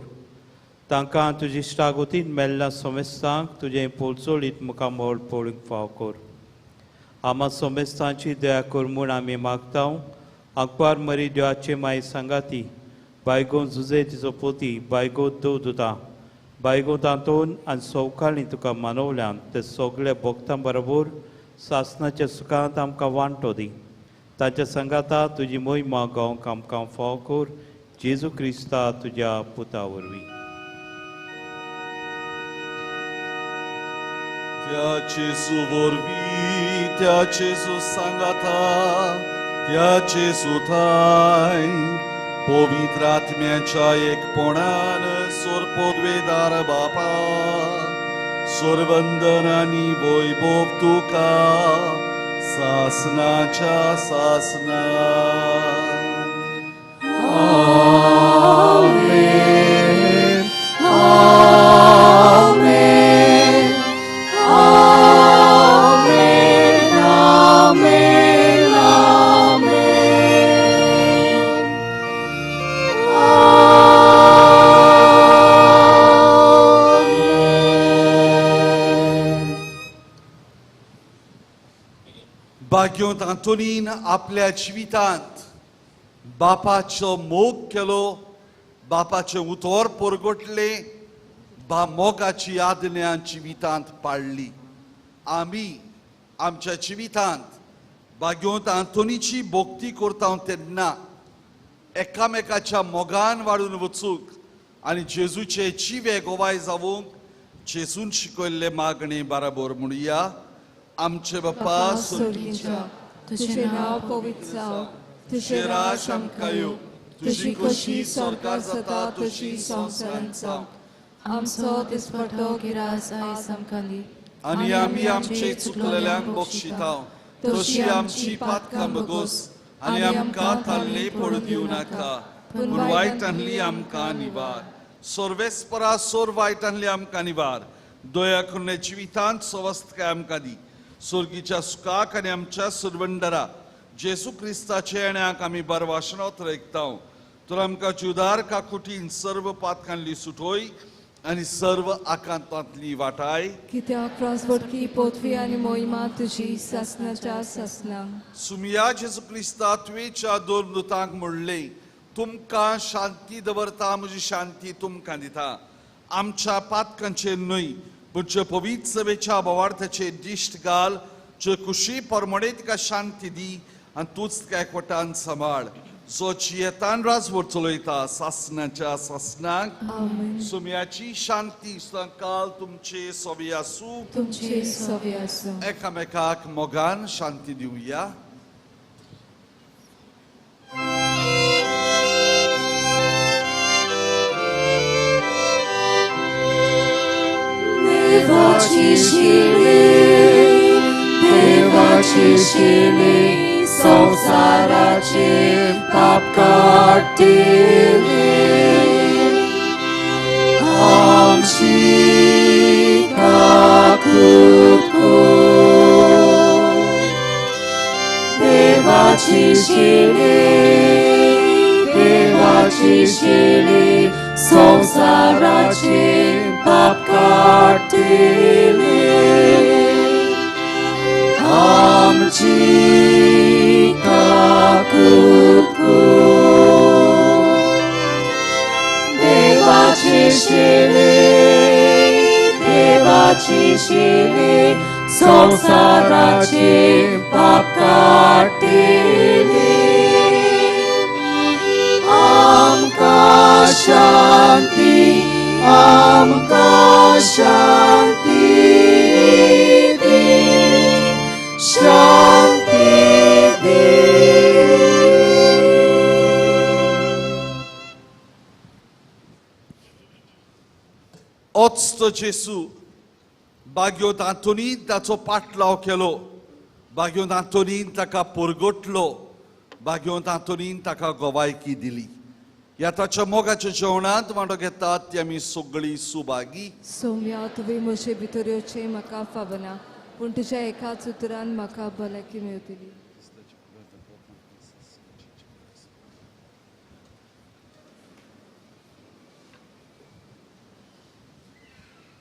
तांकां तुजी इश्टागतीन मेल्ल्या समेस्तांक तुजें पोलचोळीत मुखामळ पळोवंक फाव कर. आमा समेस्तांची दया कर म्हूण आमी मागता. आंकवार मरी देवाचे माय सांगाती बायगो जुजे तिचो पोती बायगो दव दुता बायगो तातून आनी सवकाळी तुका मानवल्यान ते सगळे भक्तां बरोबर सासनाच्या सुखांत आमकां वांटो दी. ताच्या सांगाता तुजी मोहिमा गावंक आमकां फाव कर, जेजू क्रिस्ता तुज्या पुता वरवीं. त्या जेजू वरवीं, त्या जेजू सांगाता, त्या जेजू थांय पवित्र आत्म्याच्या एकपणान सोरपोदवेदार बापा सोरवंदन आनी वैभव तुका सासनाच्या सासना. आमेन आमेन आमेन आमेन आमेन. भाग्योंत आंतोनीन आपल्या जिवितांत बापाचो मोग केलो, बापाचें उतर परगटलें, बा मोगाची आज्ञा जिवितांत पाळ्ळी. आमी आमच्या जिवितांत भाग्यवंत आंतोनीची भक्ती करता तेन्ना एकामेकाच्या मोगान वाडून वचूंक आनी जेजूचे जिवे गोवाय जावंक जेजून शिकयल्ले मागणे बराबर म्हणुया. आमचे बापा स्वर्गीच्या, तुझें नांव पवित्र जावं, तुझें राज आमकां येवं, तुजी खोशी स्वर्गार जाता तशी संवसारांत जावं. आमचो दिसपट्टो गिरास आयज आमकां दी, आनी आमी आमचे चुकलेल्यांक बक्षिता तशी आमची पातकां बगोस, आनी आमकां ताल्ले पडूं दिवं नाका, पूण वायटांतली आमकां निवार. सर्वेस्परा सोर वायटांतली आमकां निवार, दया करून जिवितांत सवस्तकाय आमकां दी. स्वर्गीच्या सुखाक आनी आमच्या सुरवंडरा जेजू क्रिस्ताच्या येण्याक आमी बरवाशणांत रेखता. तर आमकां जुदार काकुटीन सर्व पातकांतली सुटोय आनी सर्व आकांतांतली वाटाय. कित्याक प्रासबोटकी पोथवी आनी मोहिमा तुजी सासनाच्या सासना. सुमिया जेजू क्रिस्ता तुवेच्या दोन दुतांक म्हणलें, तुमकां शांती दवरता, म्हजी शांती तुमकां दिता. आमच्या पातकांचेर न्हय पूण जे पवित्र सभेच्या बोवार्थाचेर दिश्ट घाल, जे कुशी परमणे तिका शांती दी आनी तूंच तिका एकवटान सांबाळ, जो जियेतान राजवट चलयता सासनाच्या सासनाक. सुम्याची शांती काल तुमचे सोबी आसूं, तुमचे सोबी आसूं. एकामेकाक मोगान शांती दिवया. देवाची शिली, देवाची शिली, संवसाराचे पाप काडटिली, आमची काकूत कर. देवाची शिली, देवाची शिली, संवसाराचे पाप काडटिली, आमची काकूत कर. देवाची शिली, देवाची शिली, संवसाराचे पाप काडटिली, आमकां शांती, आमकां शांती दी, शांती दी. ओच तो जेसू बाग्योत आंतोनीन ताचो पाटलाव केलो, बाग्योत आंतोनीन ताका परगटलो, बाग्योत आंतोनीन ताका गोवायकी दिली. ह्या ताच्या मोगाच्या जेवणांत वांटो घेतात ती आमी सगळीं सुभागी. सोम्या, तुवें म्हजे भितर येवचें म्हाका फावना, पूण तुज्या एकाच उतरान म्हाका भलायकी मेळटली.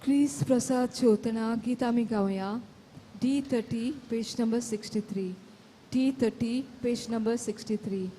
क्रिस्त प्रसाद जेवतना गीत आमी गावया. D30 page number 63. D30 page number 63.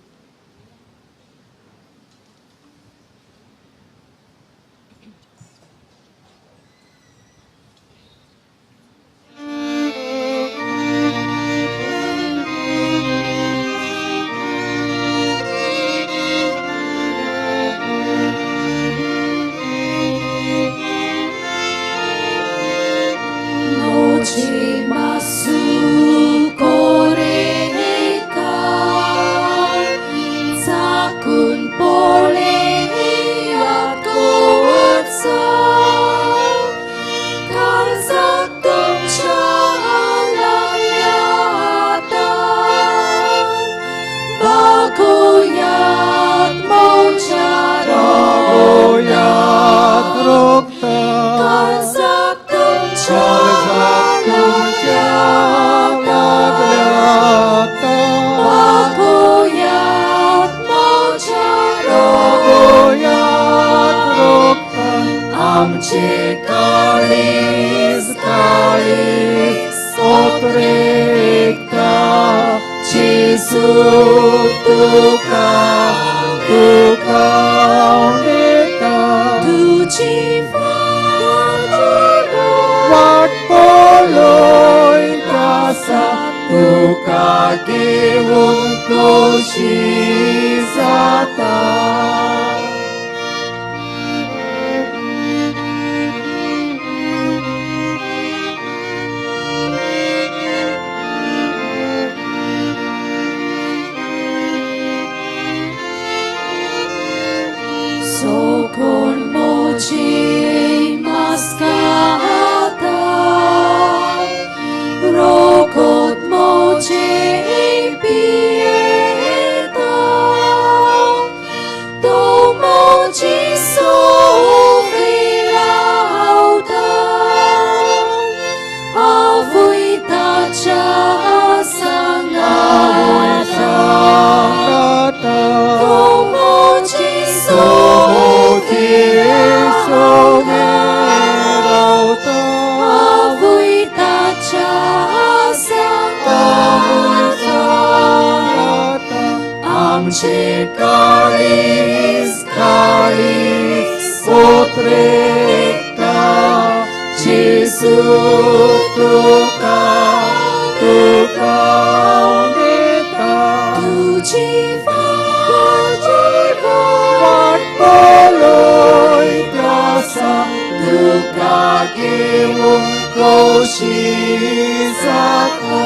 Jesu, tuka, tuka. घेवन खोशी जाता. Socor moci mascata, rocot moci pieta, tu moci sovirauta, avuita cha sangata, tu moci sovirauta, avuita cha sangata, आमचे काळीज काळीज सोत्रेता, जेजू तुका तुका उडयता. तुजी वाट पळयत आसा, तुका घेवन खोशी जाता.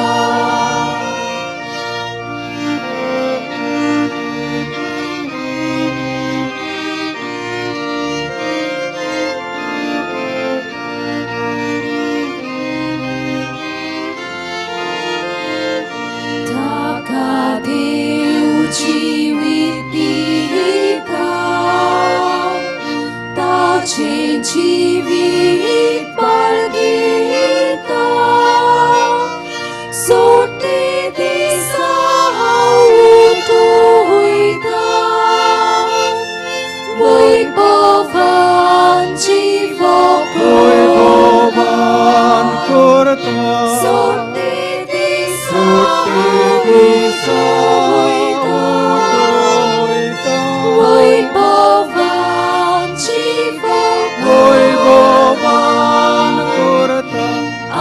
ताका देव जिवीत दिता, ताचें जिवीत बाळगिता, सोटे दिसा हांव उठोयता, वैभवान जिवो वैभवान करता, सोटे दिसा दिसा उठोयता, वैभवान जिवो वैभवान करता.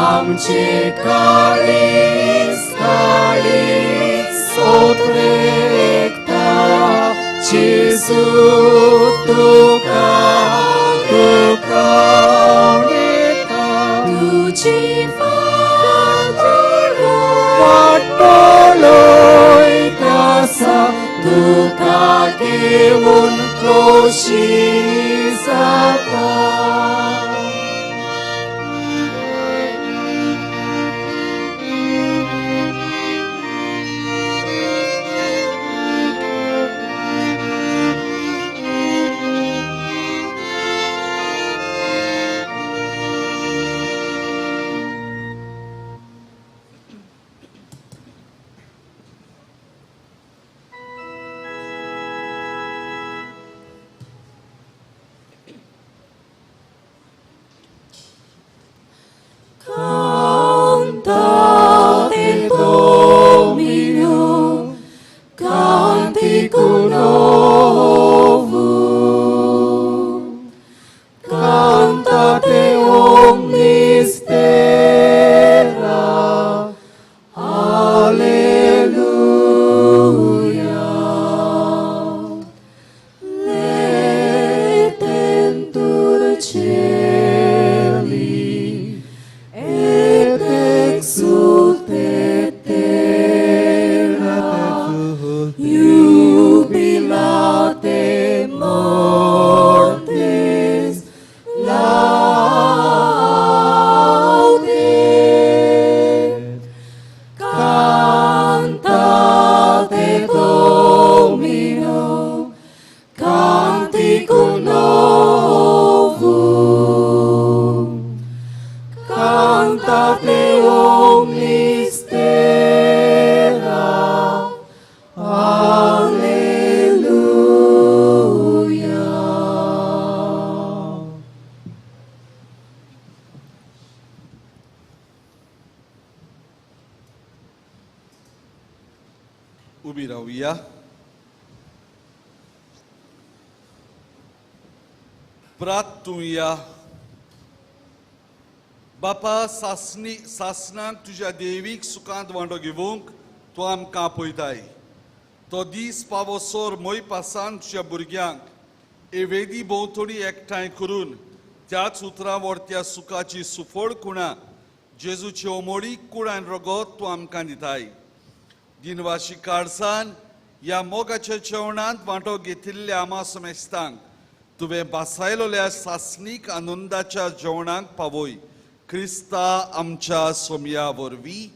आमचे काळीज काळीज सोत्रेकता, जेजू तुका तुका उडयता. तुजी वाट पळयत आसा, तुका घेवन खोशी जाता. Cantate Domino, canticum novum, Cantate omnis terra, Alleluia. Laetentur celi, et exultet terra, jubilate montes laude. Cantate Domino, canticum novum, Cantate omnis terra, Alleluia. उबी रावया. प्रार्थुया. बापा सासनी सासनाक तुज्या देवीक सुखांत वांटो घेवंक तूं आमकां आपयताय. तो दीस पावसोर मोय पासान तुज्या भुरग्यांक एवेदी भोंवतणी एकठांय करून त्याच उतरां व्हरत्या सुखाची सुफळ खुणा जेजूची ओमोळी कुडान रगत तूं आमकां दिताय. दिनवाशी काळसान ह्या मोगाच्या जेवणांत वांटो घेतिल्ल्या आमा समेस्तांक तुवें बासायलोल्या सासणीक आनंदाच्या जेवणाक पावय. क्रिस्ता आमच्या सोमया वरवीं.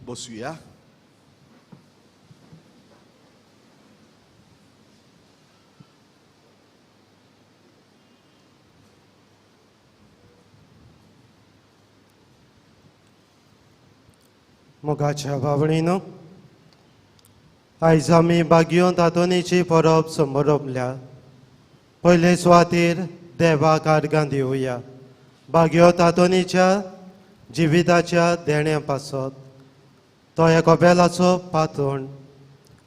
बसुया. मोगाच्या भावणीनो, आयज आमी बागयोंत आंतोनीची परब समरपल्या. पयले सुवातेर देवाक आर्गां दिवया. बागयोंत आंतोनीच्या जिविताच्या देण्या पासत तो ह्या कपेलाचो पातण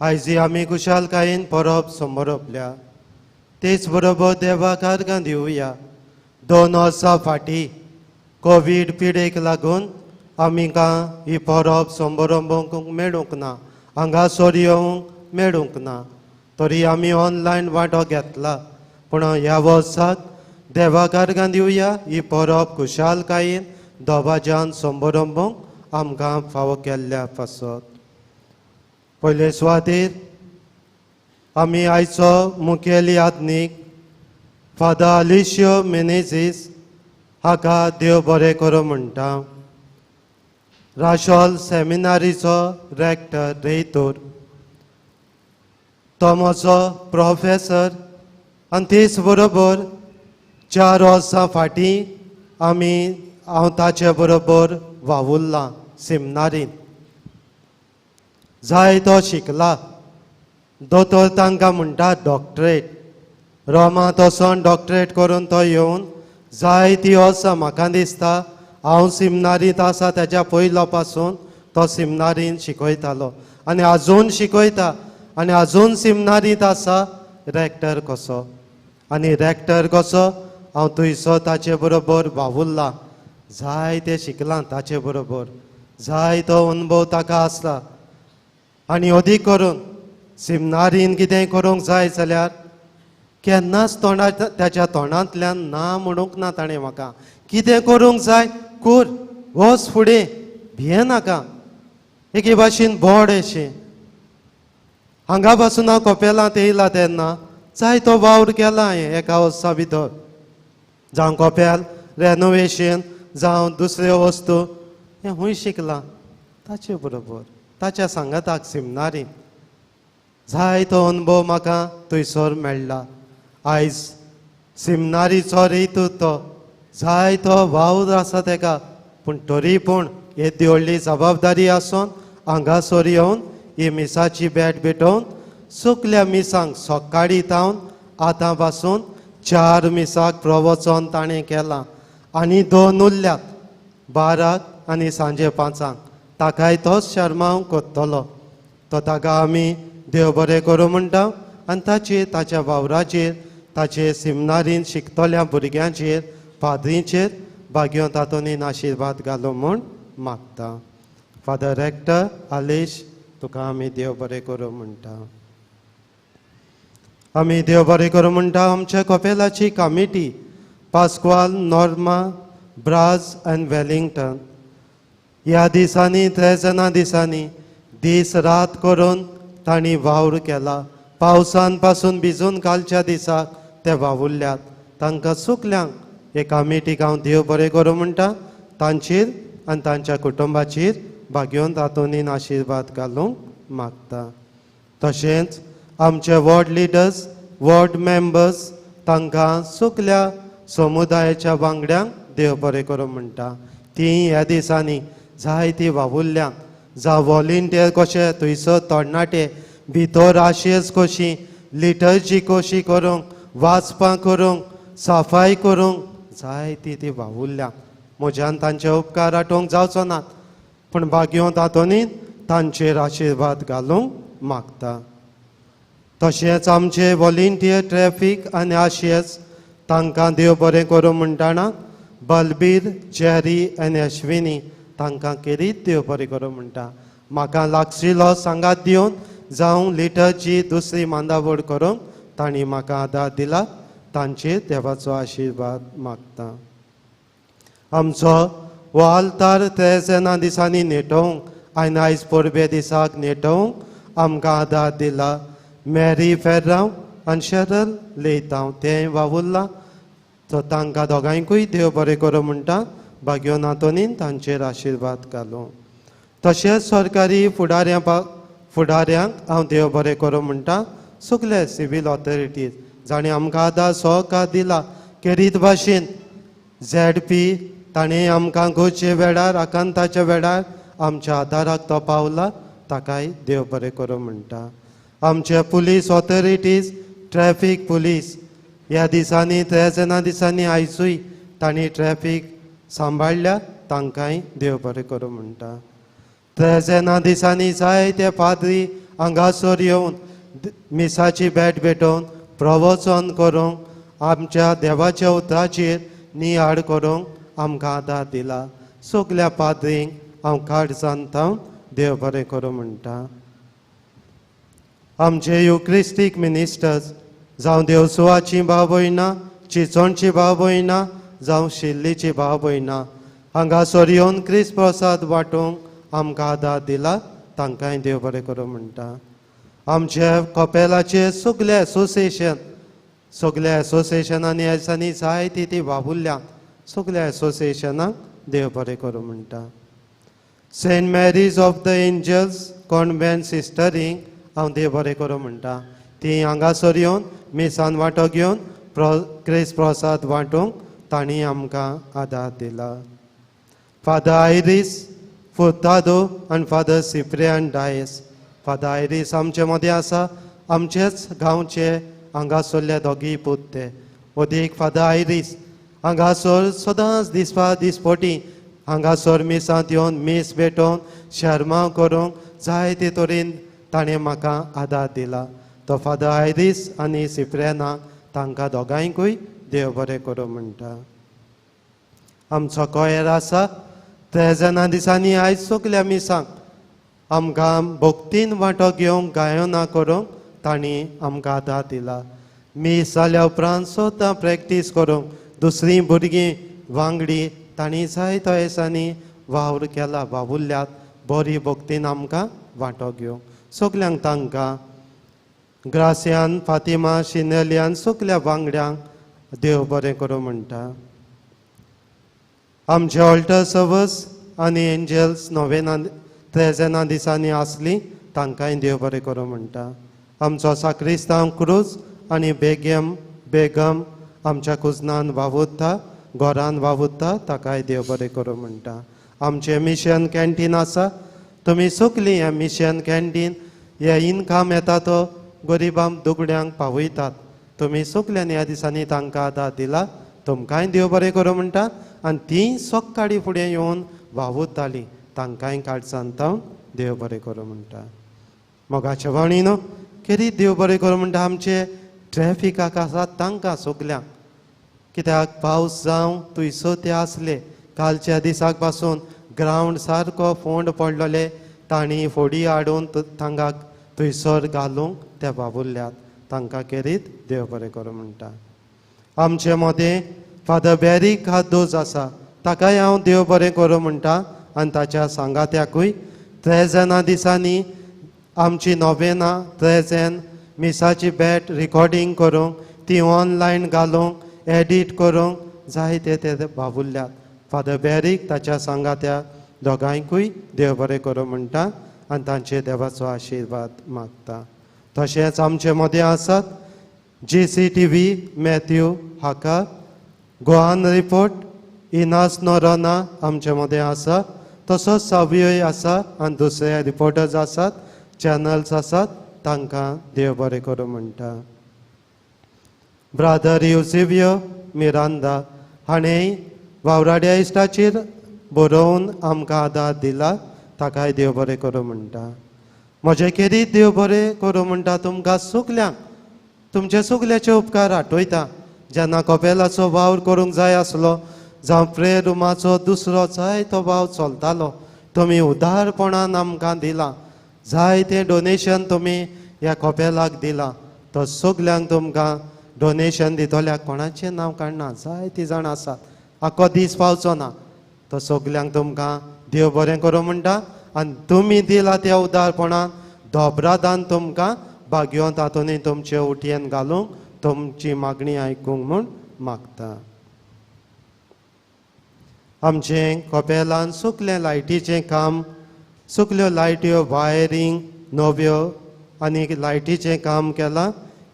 आयज आमी खुशालकायेन परब समरपल्या. तेच बरोबर देवाक आर्गां दिवया. 2 वर्सां फाटीं कोवीड पिडेक लागून आमकां ही परब समारंभूंक मेळूंक ना, हांगासर येवंक मेळूंक ना, तरी आमी ऑनलायन वांटो घेतला. पूण ह्या वर्साक देवाक आर्गां दिवया. ही परब खुशालकायेन दबाज्यान समारंभूंक आमकां फावो केल्ल्या पासत. पयले सुवातेर आमी आयचो मुखेल याज्ञीक फादर आलिशियो मेनेझीस हाका देव बरें करूं म्हणटा. राशोल सेमिनारीचो रेक्टर रेयतोर, तो म्हजो प्रोफेसर आनी तेच बरोबर 4 वर्सां फाटीं आमी हांव ताचे बरोबर वावुरलां सेमिनारींत. जाय तो शिकला, दोतोर तांकां म्हणटा डॉक्टरेट. रोमांत वचोन डॉक्टरेट करून तो येवन जाय ती वर्सां म्हाका दिसता हांव सिमनारींत आसा तेज्या पयलो पासून तो सिमनारींत शिकयतालो आनी आजून शिकयता आनी आजून सिमनारींत आसा रेक्टर कसो. आनी रेक्टर कसो हांव थंयसो ताचे बरोबर वावुरलां, जाय तें शिकलां ताचे बरोबर, जाय तो अनुभव ताका आसला. आनी अदीक करून सिमनारीन कितेंय करूंक जाय जाल्यार केन्नाच तोंडा ताच्या तोंडांतल्यान ना म्हणूंक ना ताणें म्हाका. कितें करूंक जाय कर, वच फुडें, भियेनाका. एके भाशेन बोड अशें हांगा पासून हांव कपेलांत येयला तेन्ना जाय तो वावर केला हांवें एका वर्सा भितर. जावं कपेल रेनोवेशन जावं दुसऱ्यो वस्तू हें खूंय शिकलां ताचे बरोबर, ताच्या सांगाताक सिमनारीन जाय तो अनुभव म्हाका थंयसर मेळ्ळा. आयज सिमनारीचो रेतू तो जाय तो वावर आसा तेका, पूण तरी पूण येदी व्हडली जबाबदारी आसून हांगासर येवन ही मिसाची भेट भेटोवन सगल्या मिसांक सकाळीं तावन आतां पासून 4 मिसाक प्रवचन ताणें केलां आनी 2 उरल्यात, 12 आनी सांजे 5. ताकाय तोच शर्मांव करतलो. तो ताका आमी देव बरें करूं म्हणटा आनी ताचेर ताच्या वावराचेर ताचे सिमनारीन शिकतल्या भुरग्यांचेर पाद्रींचेर भाग्योंत आंतोनीन आशिर्वाद घालो म्हूण मागता. फादर रेक्टर आलेश, तुका आमी देव बरें करूं म्हणटा. आमी देव बरें करूं म्हणटा आमच्या कपेलाची committee Pascoal, Norma, Braz आनी वेलिंगटन ह्या दिसांनी त्रेजना दिसांनी दीस रात करून तांणी वावर केला. पावसान पासून भिजून कालच्या दिसाक ते वावुरल्यात. तांकां सुकल्यांक हे कमिटीक हांव देव बरें करूं म्हणटा. तांचेर आनी तांच्या कुटुंबाचेर भाग्योंत आंतोनीन आशिर्वाद घालूंक मागता. तशेंच आमचे वॉर्ड लिडर्स, वॉर्ड मेंबर्स तांकां सगल्या समुदायाच्या वांगड्यांक देव बरें करूं म्हणटा. तीं ह्या दिसांनी जायतीं वावुरल्यांत, जावं वॉलंटियर कशे थंयसर तरणाटे भितर आशेस कशी लिटर्जी कशी करूंक, वाचपां करूंक, सफाई करूंक जायती ती वावुरल्यांत. म्हज्यान तांचे उपकार आठोवंक जावचो नात, पूण भाग्योंत आंतोनीन तांचेर आशिर्वाद घालूंक मागता. तशेंच आमचे वॉलंटियर ट्रॅफीक आनी आशेस तांकां देव बरें करूं म्हणटाना बलबीर, जेरी आनी अश्विनी तांकां केरीत देव बरें करूं म्हणटा. म्हाका लागशिल्लो सांगात दिवन जावं लिटरची दुसरी मांदावड करूंक तांणी म्हाका आदार दिला. तांचेर देवाचो आशिर्वाद मागता. आमचो हो आल्तार त्रेजेना दिसांनी नेटोवंक आनी आयज परबे दिसाक नेटोवंक आमकां आदार दिला. मॅरी फेर्रांव आनी शरल लेतांव तें वावुरलां. तो तांकां दोगांयकूय देव बरें करूं म्हणटा. भाग्योन आंतोनीन तांचेर आशिर्वाद घालूं. तशेंच सरकारी फुडाऱ्यांक हांव देव बरें करूं म्हणटा. सगळे सिवील ऑथॉरिटीज जाणें आमकां आदार सहकार दिला केरीत भाशेन झॅड पी ताणें आमकां गोचे वेळार आकांताच्या वेळार आमच्या आदाराक तो पावला. ताकाय देव बरें करूं म्हणटा. आमचे पुलीस ऑथॉरिटीज ट्रॅफीक पुलीस ह्या दिसांनी त्रेजना दिसांनी आयजूय तांणी ट्रॅफीक सांबाळ्ळ्या. तांकांय देव बरें करूं म्हणटा. त्रेजना दिसांनी जायते पाद्री हांगासर येवन मिसाची भेट भेटोवन प्रवचन करूंक आमच्या देवाच्या उतराचेर नियाळ करूंक आमकां आदार दिला. सगल्या पाद्रींक हांव काळजान तावन देव बरें करूं म्हणटा. आमचे युक्रिस्टीक मिनिस्टर्स जावं देवसुवाची भाव भयणां, चिंचोणची भाव भयणां, जावं शिल्लीची भाव भयणां हांगासर येवन क्रिस्त प्रसाद वांटूंक आमकां आदार दिला. तांकांय देव बरें करूं म्हणटा. आमचे कपेलाचे सगळे एसोसिएशन सगल्या एसोसिएशनांनी ह्या दिसांनी जायती ती वावुरल्या. सगल्या एसोसिएशनाक देव बरें करूं म्हणटा. Saint Mary's of the Angels convent सिस्टरींक हांव देव बरें करूं म्हणटा. ती हांगासर येवन मिसान वांटो घेवन क्रिस्त प्रसाद वांटूंक तांणी आमकां आदार दिला. फादर आयरीस फुर्तादो आनी फादर सिप्रियान डायस. फादर आयरीस आमचे मदें आसा. आमचेच गांवचे हांगासरले दोगीय पूत ते. अदीक फादर आयरीस हांगासर सदांच दिसपा दिसपटी हांगासर मिसांत येवन मीस भेटोवन शर्मांव करूंक जायते तरेन ताणें म्हाका आदार दिला. तो फादर आयरीस आनी सिप्रियाना तांकां दोगांयकूय देव बरें करूं म्हणटा. आमचो कोयर आसा त्रेजना दिसांनी आयज सगल्या मिसांक आमकां भक्तीन वांटो घेवंक गायनां करूंक तांणी आमकां आदार दिला. मीस जाल्या उपरांत सदां प्रॅक्टीस करूंक दुसरीं भुरगीं वांगडी तांणी जायतो दिसांनी वावर केला वावुरल्यात बरी भक्तीन आमकां वांटो घेवंक. सगल्यांक तांकां ग्रासियान फातिमा शिनेलियान सगल्या वांगड्यांक देव बरें करूं म्हणटा. आमचे ऑल्टर सर्वस आनी एंजल्स नोवेना त्रेजना दिसांनी आसली तांकांय देव बरें करूं म्हणटा. आमचो साक्रिस्तांव क्रूज आनी बेगम आमच्या कुजनान वावुरता घरान वावुरता ताकाय देव बरें करूं म्हणटा. आमचें मिशन कॅन्टीन आसा. तुमी सगलीं हें मिशन कॅन्टीन हे इनकम येता तो गरिबांक दुगड्यांक पावयतात. तुमी सगल्यांनी ह्या दिसांनी तांकां आदार दिला. तुमकांय देव बरें करूं म्हणटा. आनी तीं सकाळीं फुडें येवन वावुरतालीं. तांकांय काळजान तावन देव बरें करूं म्हणटा. मोगाच्या वाणीनो केरी देव बरें करूं म्हणटा. आमचे ट्रॅफिकाक आसा तांकां सगल्यांक कित्याक पावस जावं थंयसर ते आसले कालच्या दिसाक पासून ग्रावंड सारको फोंड पडलेले तांणी फोडी हाडून तांकां थंयसर घालूंक ते वावुरल्यात. तांकां केरीत देव बरें करूं म्हणटा. आमचे मदें फादर बॅरी कार्दोज आसा. ताकाय हांव देव बरें करूं म्हणटा आनी ताच्या सांगात्याकूय. त्रेजना दिसांनी आमची नोवेना त्रेजेन मिसाची भेट रिकॉर्डींग करूंक ती ऑनलायन घालूंक एडीट करूंक जायते ते वावुरल्यात. फादर बॅरीक ताच्या सांगात्या दोगांयकूय देव बरें करूं म्हणटा आनी तांचे देवाचो आशिर्वाद मागता. तशेंच आमचे मदें आसात GCTV Matthew हाका गोवान रिपोर्ट इनास नोरोना आमचे मदें आसा. तसोच सावियोय आसा आनी दुसरे रिपोर्टर्स आसात चॅनल्स आसात. तांकां देव बरें करूं म्हणटा. ब्रादर युजिवियो मिरांदा हाणें वावराड्या इश्टाचेर बरोवन आमकां आदार दिला. ताकाय देव बरें करूं म्हणटा. म्हजें खेरीत देव बरें करूं म्हणटा तुमकां सगल्यांक. तुमचे सगल्याचे उपकार आठवयता. जेन्ना कपेलाचो वावर करूंक जाय आसलो जावं प्रेयर रुमाचो दुसरो जाय तो वावर चलतालो तुमी उदारपणान आमकां दिलां. जायतें डोनेशन तुमी ह्या कपेलाक दिलां. तो सगल्यांक तुमकां डोनेशन दितल्याक कोणाचें नांव काडना, जायतीं जाणां आसात, आख्खो दीस पावचो ना. तो सगल्यांक तुमकां देव बरें करूं म्हणटा आनी तुमी दिला त्या उदारपणान दोबरादान तुमकां भाग्योंत आंतोनी तुमचे उटयेन घालूंक तुमची मागणी आयकूंक म्हूण मागता. आमचें कपेलान सुकलें लायटीचें काम, सुकल्यो लायट्यो वायरींग नव्यो आनी लायटीचें काम केलां.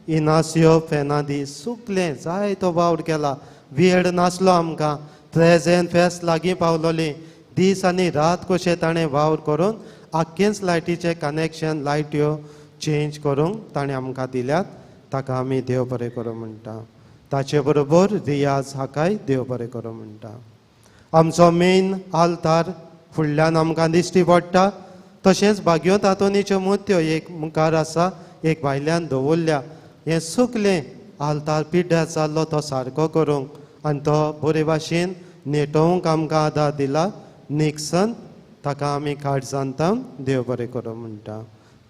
इनासियो फेनादी सुकलें जायतो वावर केला. वेळ नासलो आमकां, प्रेजेंट फेस्त लागीं पावलोली, दीस आनी रात कशें ताणें वावर करून आख्खेंच लायटीचें कनेक्शन लायट्यो चेंज करूंक ताणें आमकां दिल्यात. ताका आमी देव बरें करूं म्हणटा. ताचे बरोबर रियाज हाकाय देव बरें करूं म्हणटा. आमचो मेन आल्तार फुडल्यान आमकां दिश्टी पडटा. तशेंच भाग्योंत आंतोनीच्यो मुर्त्यो एक मुखार आसा, एक भायल्यान दवरल्या. हें सुकलें आल्तार पिड्ड्यार जाल्लो तो सारको करूंक आनी तो बरे भाशेन नेटोवंक आमकां आदार दिला निक्सन, ताका आमी काळजांत देव बरें करूं म्हणटा.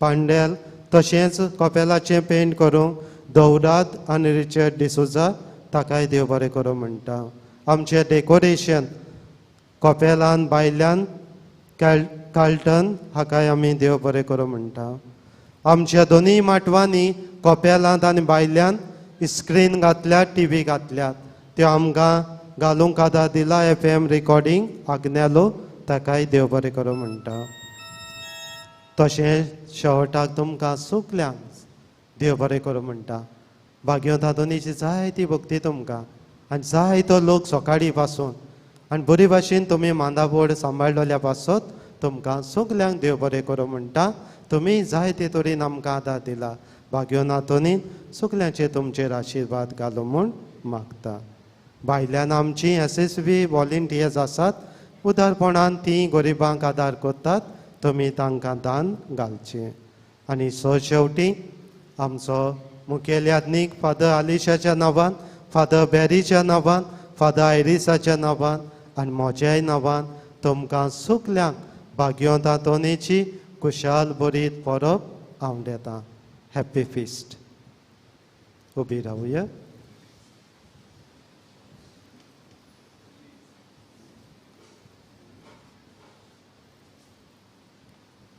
पांडेल तशेंच कपेलाचें पेंट करूंक दौरात आनी रिचर्ड डिसोजा ताकाय देव बरें करूं म्हणटा. आमचें डेकोरेशन कपेलान भायल्यान कार्लटन हाकाय आमी देव बरें करूं म्हणटा. आमच्या दोनूय माटवांनी कपेलांत आनी भायल्यान स्क्रीन घातल्यात, टी व्ही घातल्यात, त्यो आमकां घालूंक आदार दिला FM recording आग्नेलो, ताकाय देव बरें करूं म्हणटा. तशें शेवटाक तुमकां सुकल्यांक देव बरें करूं म्हणटा. भाग्योंत आंतोनीची जायती भक्ती तुमकां आनी जायतो लोक सकाळीं पासून आनी बरे भाशेन तुमी मांदाबोड सांबाळलेल्या पासत तुमकां सगल्यांक देव बरें करूं म्हणटा. तुमी जायते तरेन आमकां आदार दिला. भाग्योंत आंतोनीन सगल्यांचे तुमचेर आशिर्वाद घालूं म्हूण मागता. भायल्यान आमची SSB volunteers आसात, उदारपणान ती गरिबांक आदार करतात, तुमी तांकां दान घालचें. आनी शेवटी आमचो मुखेल याज्ञीक फादर आलिशाच्या नांवान, फादर बॅरीच्या नांवान, फादर आयरिसाच्या नांवान आनी म्हज्याय नांवान तुमकां सगल्यांक भाग्योंत आंतोनीची खुशाल बरीत परब आवडटा. Happy feast. उबी रावया.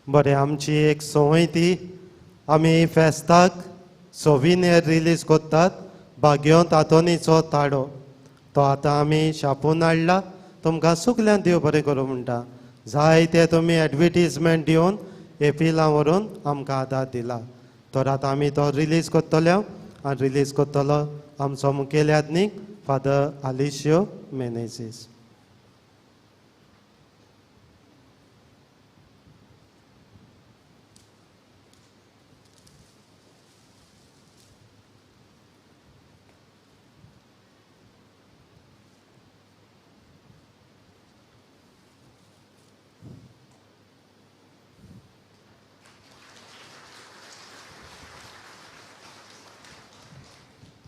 बरें, आमची एक संवय ती आमी फेस्ताक सोविनियर रिलीज करतात भाग्योंत आंतोनीचो ताडो, तो आतां आमी छापून हाडला. तुमकां सगल्यांक देव बरें करूं म्हणटा. जायते तुमी एडवर्टीजमेंट दिवन एपिलां व्हरून आमकां आदार दिला. तर आतां आमी तो रिलीज करतले आनी रिलीज करतलो आमचो मुखेल याज्ञीक फादर आलिशियो मेनेजीस.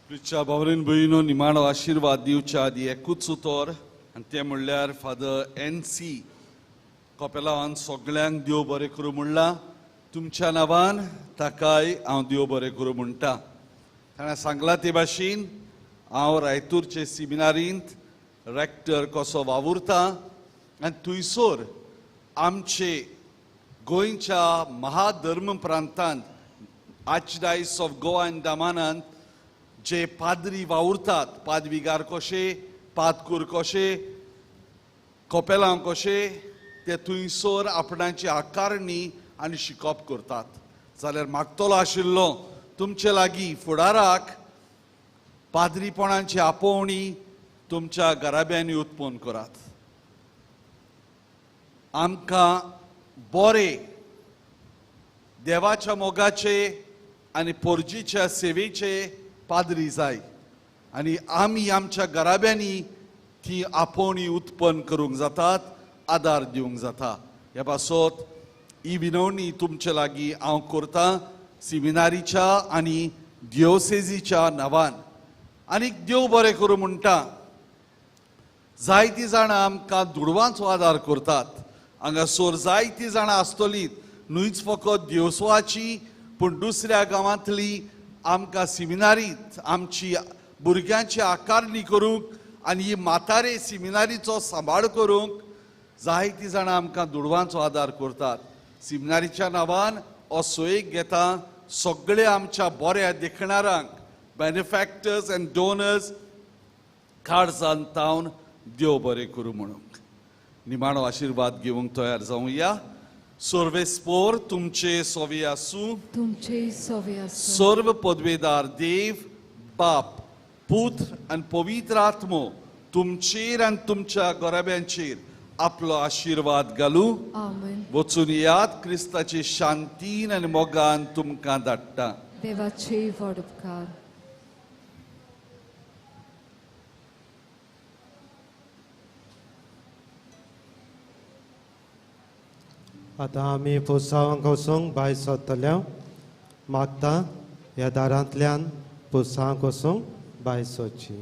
प्रिच्या बावरीन भयणीनो, निमाणो आशिर्वाद दिवच्या आदी एकूच उतर आनी तें म्हणल्यार फादर NC कपेलावान सगळ्यांक देव बरें करूं म्हणलां. तुमच्या नांवान ताकाय हांव देव बरें करूं म्हणटा. ताणें सांगलां ते भाशेन हांव रायतूरचे सिमिनारींत रेक्टर कसो वावुरता आनी थंयसर आमचे गोंयच्या महाधर्म प्रांतांत आर्चडायस ऑफ गोवा आनी दमानांत जे पाद्री वावुरतात, पादविगार कशे, पादकूर कशे, कपेलां कशे, ते थंयसर आपणाची आकारणी आनी शिकप करतात. जाल्यार मागतलो आशिल्लो तुमचे लागीं फुडाराक पाद्रीपणाची आपोवणी तुमच्या घराब्यांनी उत्पन्न करात. आमकां बरे देवाच्या मोगाचे आनी पोरजीच्या सेवेचे पाद्री जाय आनी आमी आमच्या घराब्यांनी ती आपोवणी उत्पन्न करूंक जातात, आदार दिवंक जाता. ह्या पासत ही विनवणी तुमचे लागीं हांव करतां सिमिनारीच्या आनी दियोसेजीच्या नांवान. आनीक देव बरें करूं म्हणटा. जायतीं जाणां आमकां दुडवांचो आदार करतात. हांगासर जायतीं जाणां आसतलीं, न्हूच फकत देवसवाची पूण दुसऱ्या गांवांतली आमकां सिमिनारींत आमची भुरग्यांची आकारणी करूंक आनी ही म्हातारे सिमिनारीचो सांबाळ करूंक जायतीं जाणां आमकां दुडवांचो आदार करतात. सिमिनारीच्या नांवान हो सोयीक घेता सगळे आमच्या बऱ्या देखणारांक, बेनिफॅक्टर्स एंड डोनर्स, काळजान तावन देव बरें करूं म्हणूंक निमाणो आशिर्वाद घेवंक तयार जावया. सर्वेस्पोर तुमचे सोवे आसूं, तुमचे सोवे आसूं. सर्व पदवेदार देव बाप पुत्र आनी पवित्र आत्मो तुमचेर आनी तुमच्या घराब्यांचेर आपलो आशिर्वाद घालूं. आमेन. वचून याद क्रिस्ताचे शांतीन आनी मोगान तुमकां धाडटा. देवाचे व्हड उपकार. आतां आमी पुरसांवांक वचूंक भायर सरतले. मागता ह्या दारांतल्यान पुरसांवांक वचूंक भायर सरची.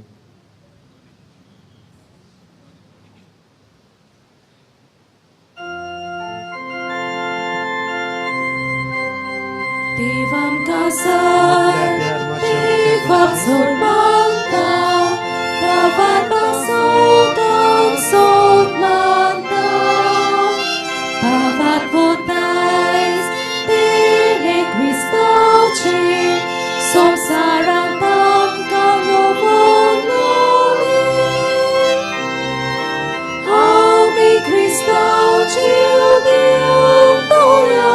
देवाम कासार देवाक सोड मानता, बाबा सोदान सोद मानता, बाबा बोतायस तेणे क्रिस्ताचे संवसारांत आमकां नवोलोले. आमी क्रिस्ताचे देव तोया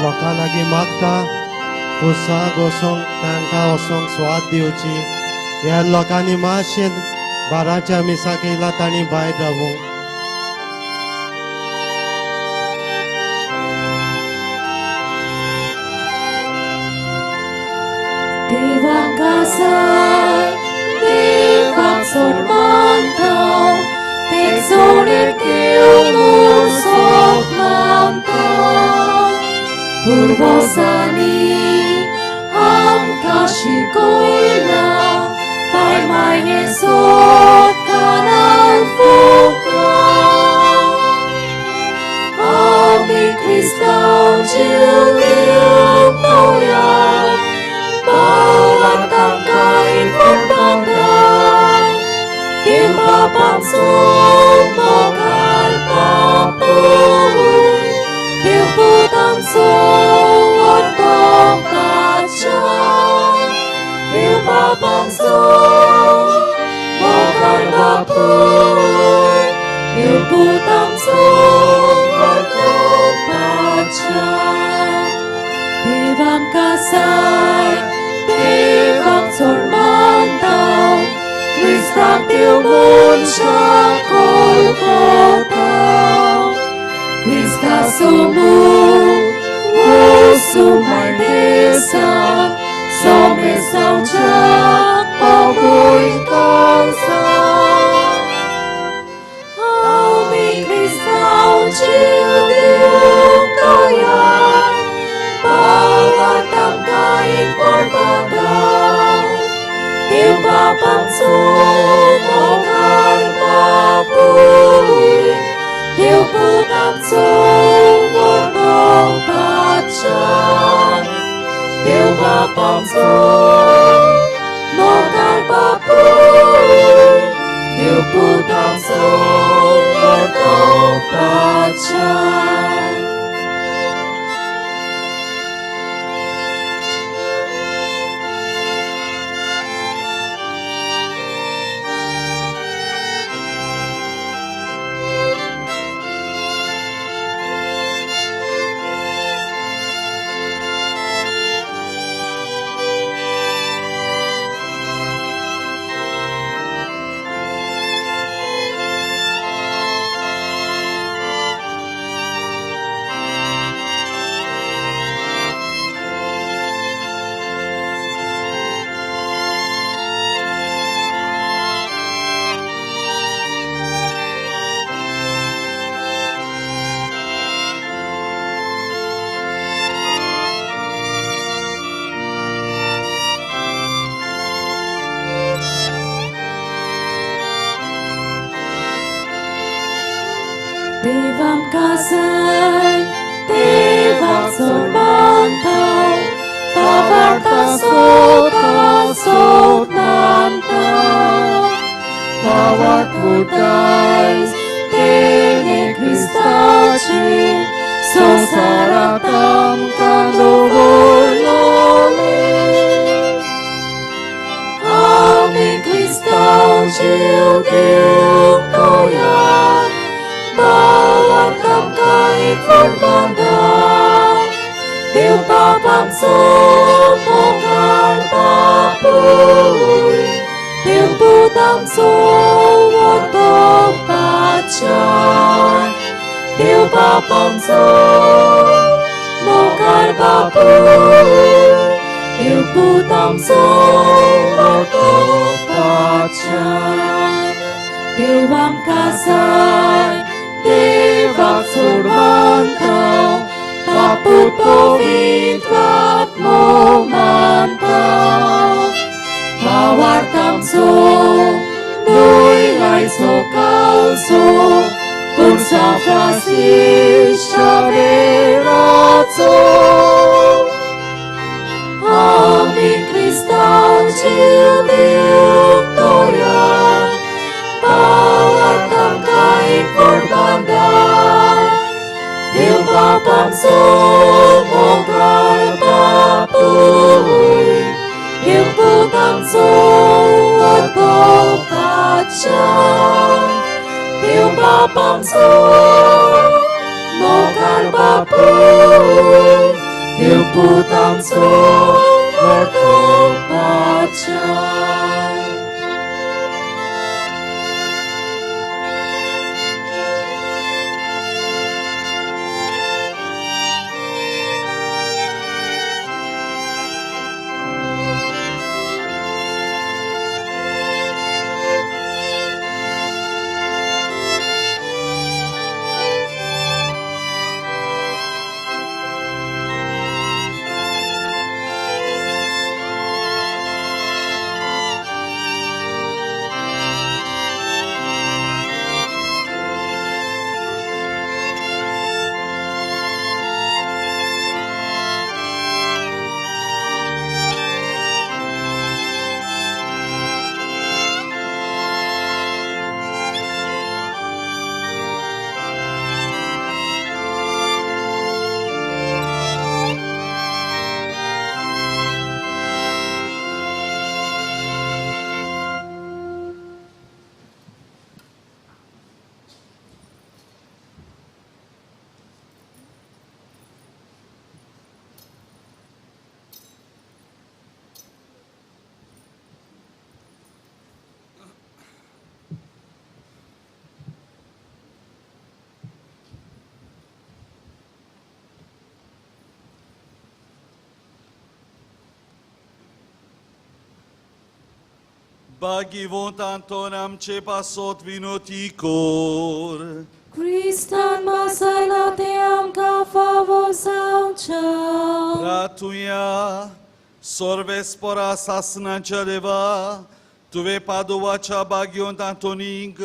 लोकां लागीं मागता पुरसांक वचूंक तांकां वचूंक स्वाद दिवची. ह्या लोकांनी मातशें बाराच्या मिसाक येयला तांणी भायर रावूंक. देवाक आसाय देवाक सोड मानता, तेक सोडेर देव सोद मानता. पूर्वसांनी आमकां शिकयलां पाय माये सोद कानार फुकलां. आमी क्रिस्तांव जिवदेव पळोवया, भावाक आमकां इफोर्ट बांदा. देव बाबाचो मोगाळ बापूय, देव पुतांचो व्हडलो बादशा. देव बाबाचो मोगाळ बापूय, देव पुतांचो व्हडलो बादशा. देव आमकां साय, Krusha Golgotha Krista sumu Sumardesa Somesaucha Obuikansa Aumi Kristau Chiudiutoya Bawatam kain porbanda Timbapam sumokar mapui Tilputam sumortong pachan Tilbapam sumokar mapui Tilputam sumortong pachan. Devam kasay, devam sormantaw, tavarta sota sotnantaw. Pavarputais, tene Kristachi, sosaratam kandovolole. Ami Kristau chiudiutoya, Bawatam kain porbanda, Tilpapam sumokar mapui, Tilputam sumotong pachan, Tilpapam sumokar mapui, Tilputam sumotong pachan, Tilwam kasay, Devak surmantaw, Taput povitvat momantaw. Pawartam so, Nuilay so kalso, Kun sa Francisca Verazzo. Ami Kristau chiudiutoya, Bawatam kain porbanda, Tilpapam sumokar mapui, Tilputam sumotong pachan, Tilpapam sumokar mapui, Tilputam sumotong pachan. भाग्यवंत आंतोन आमचे पासत विनोती कोर. क्रिस्तान मासायला ते आमकां फावो जावच्या. प्रार्थुया. सर्वेस्परा सासनाच्या देवा, तुवें पादोवाच्या भाग्यवंत आंतोनीक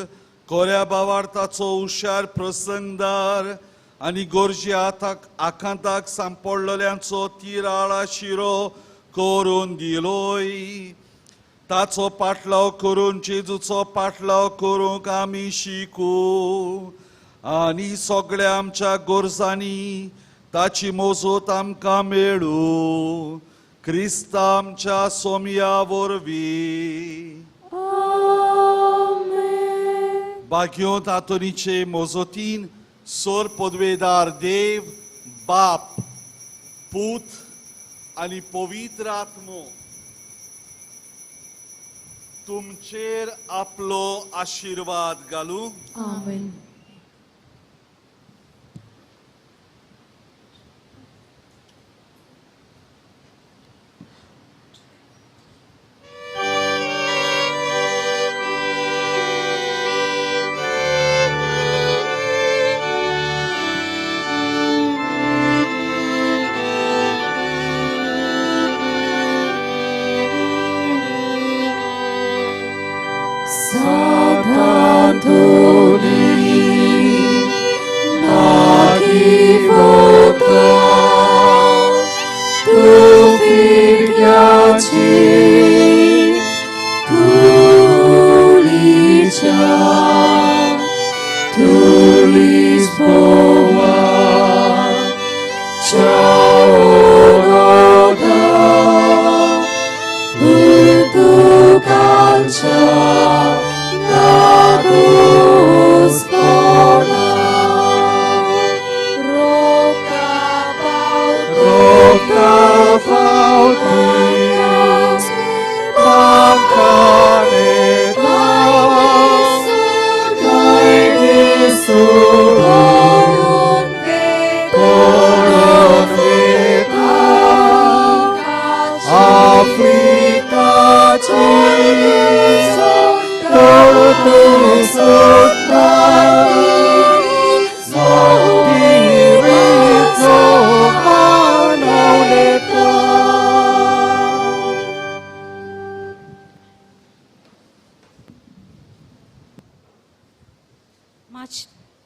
कोऱ्या भावार्थाचो हुशार प्रसंगदार आनी गोरजे आकांताक सांपडलेल्यांचो तिराळा शिरो करून दिलोय. ताचो पाटलाव करून जेजूचो पाटलाव करूंक आमी शिकू आनी सगळ्या आमच्या गरजांनी ताची मोजत आमकां मेळूं. क्रिस्ता आमच्या सोमया वरवीं. भाग्यवंत आंतोनीचे मोजतीन सोर पदवेदार देव बाप, पूत आनी पवित्र आत्मो तुमचेर आपलो आशिर्वाद घालूं. आमेन.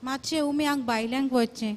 मातशें उम्यांक भायल्यांक वचचें.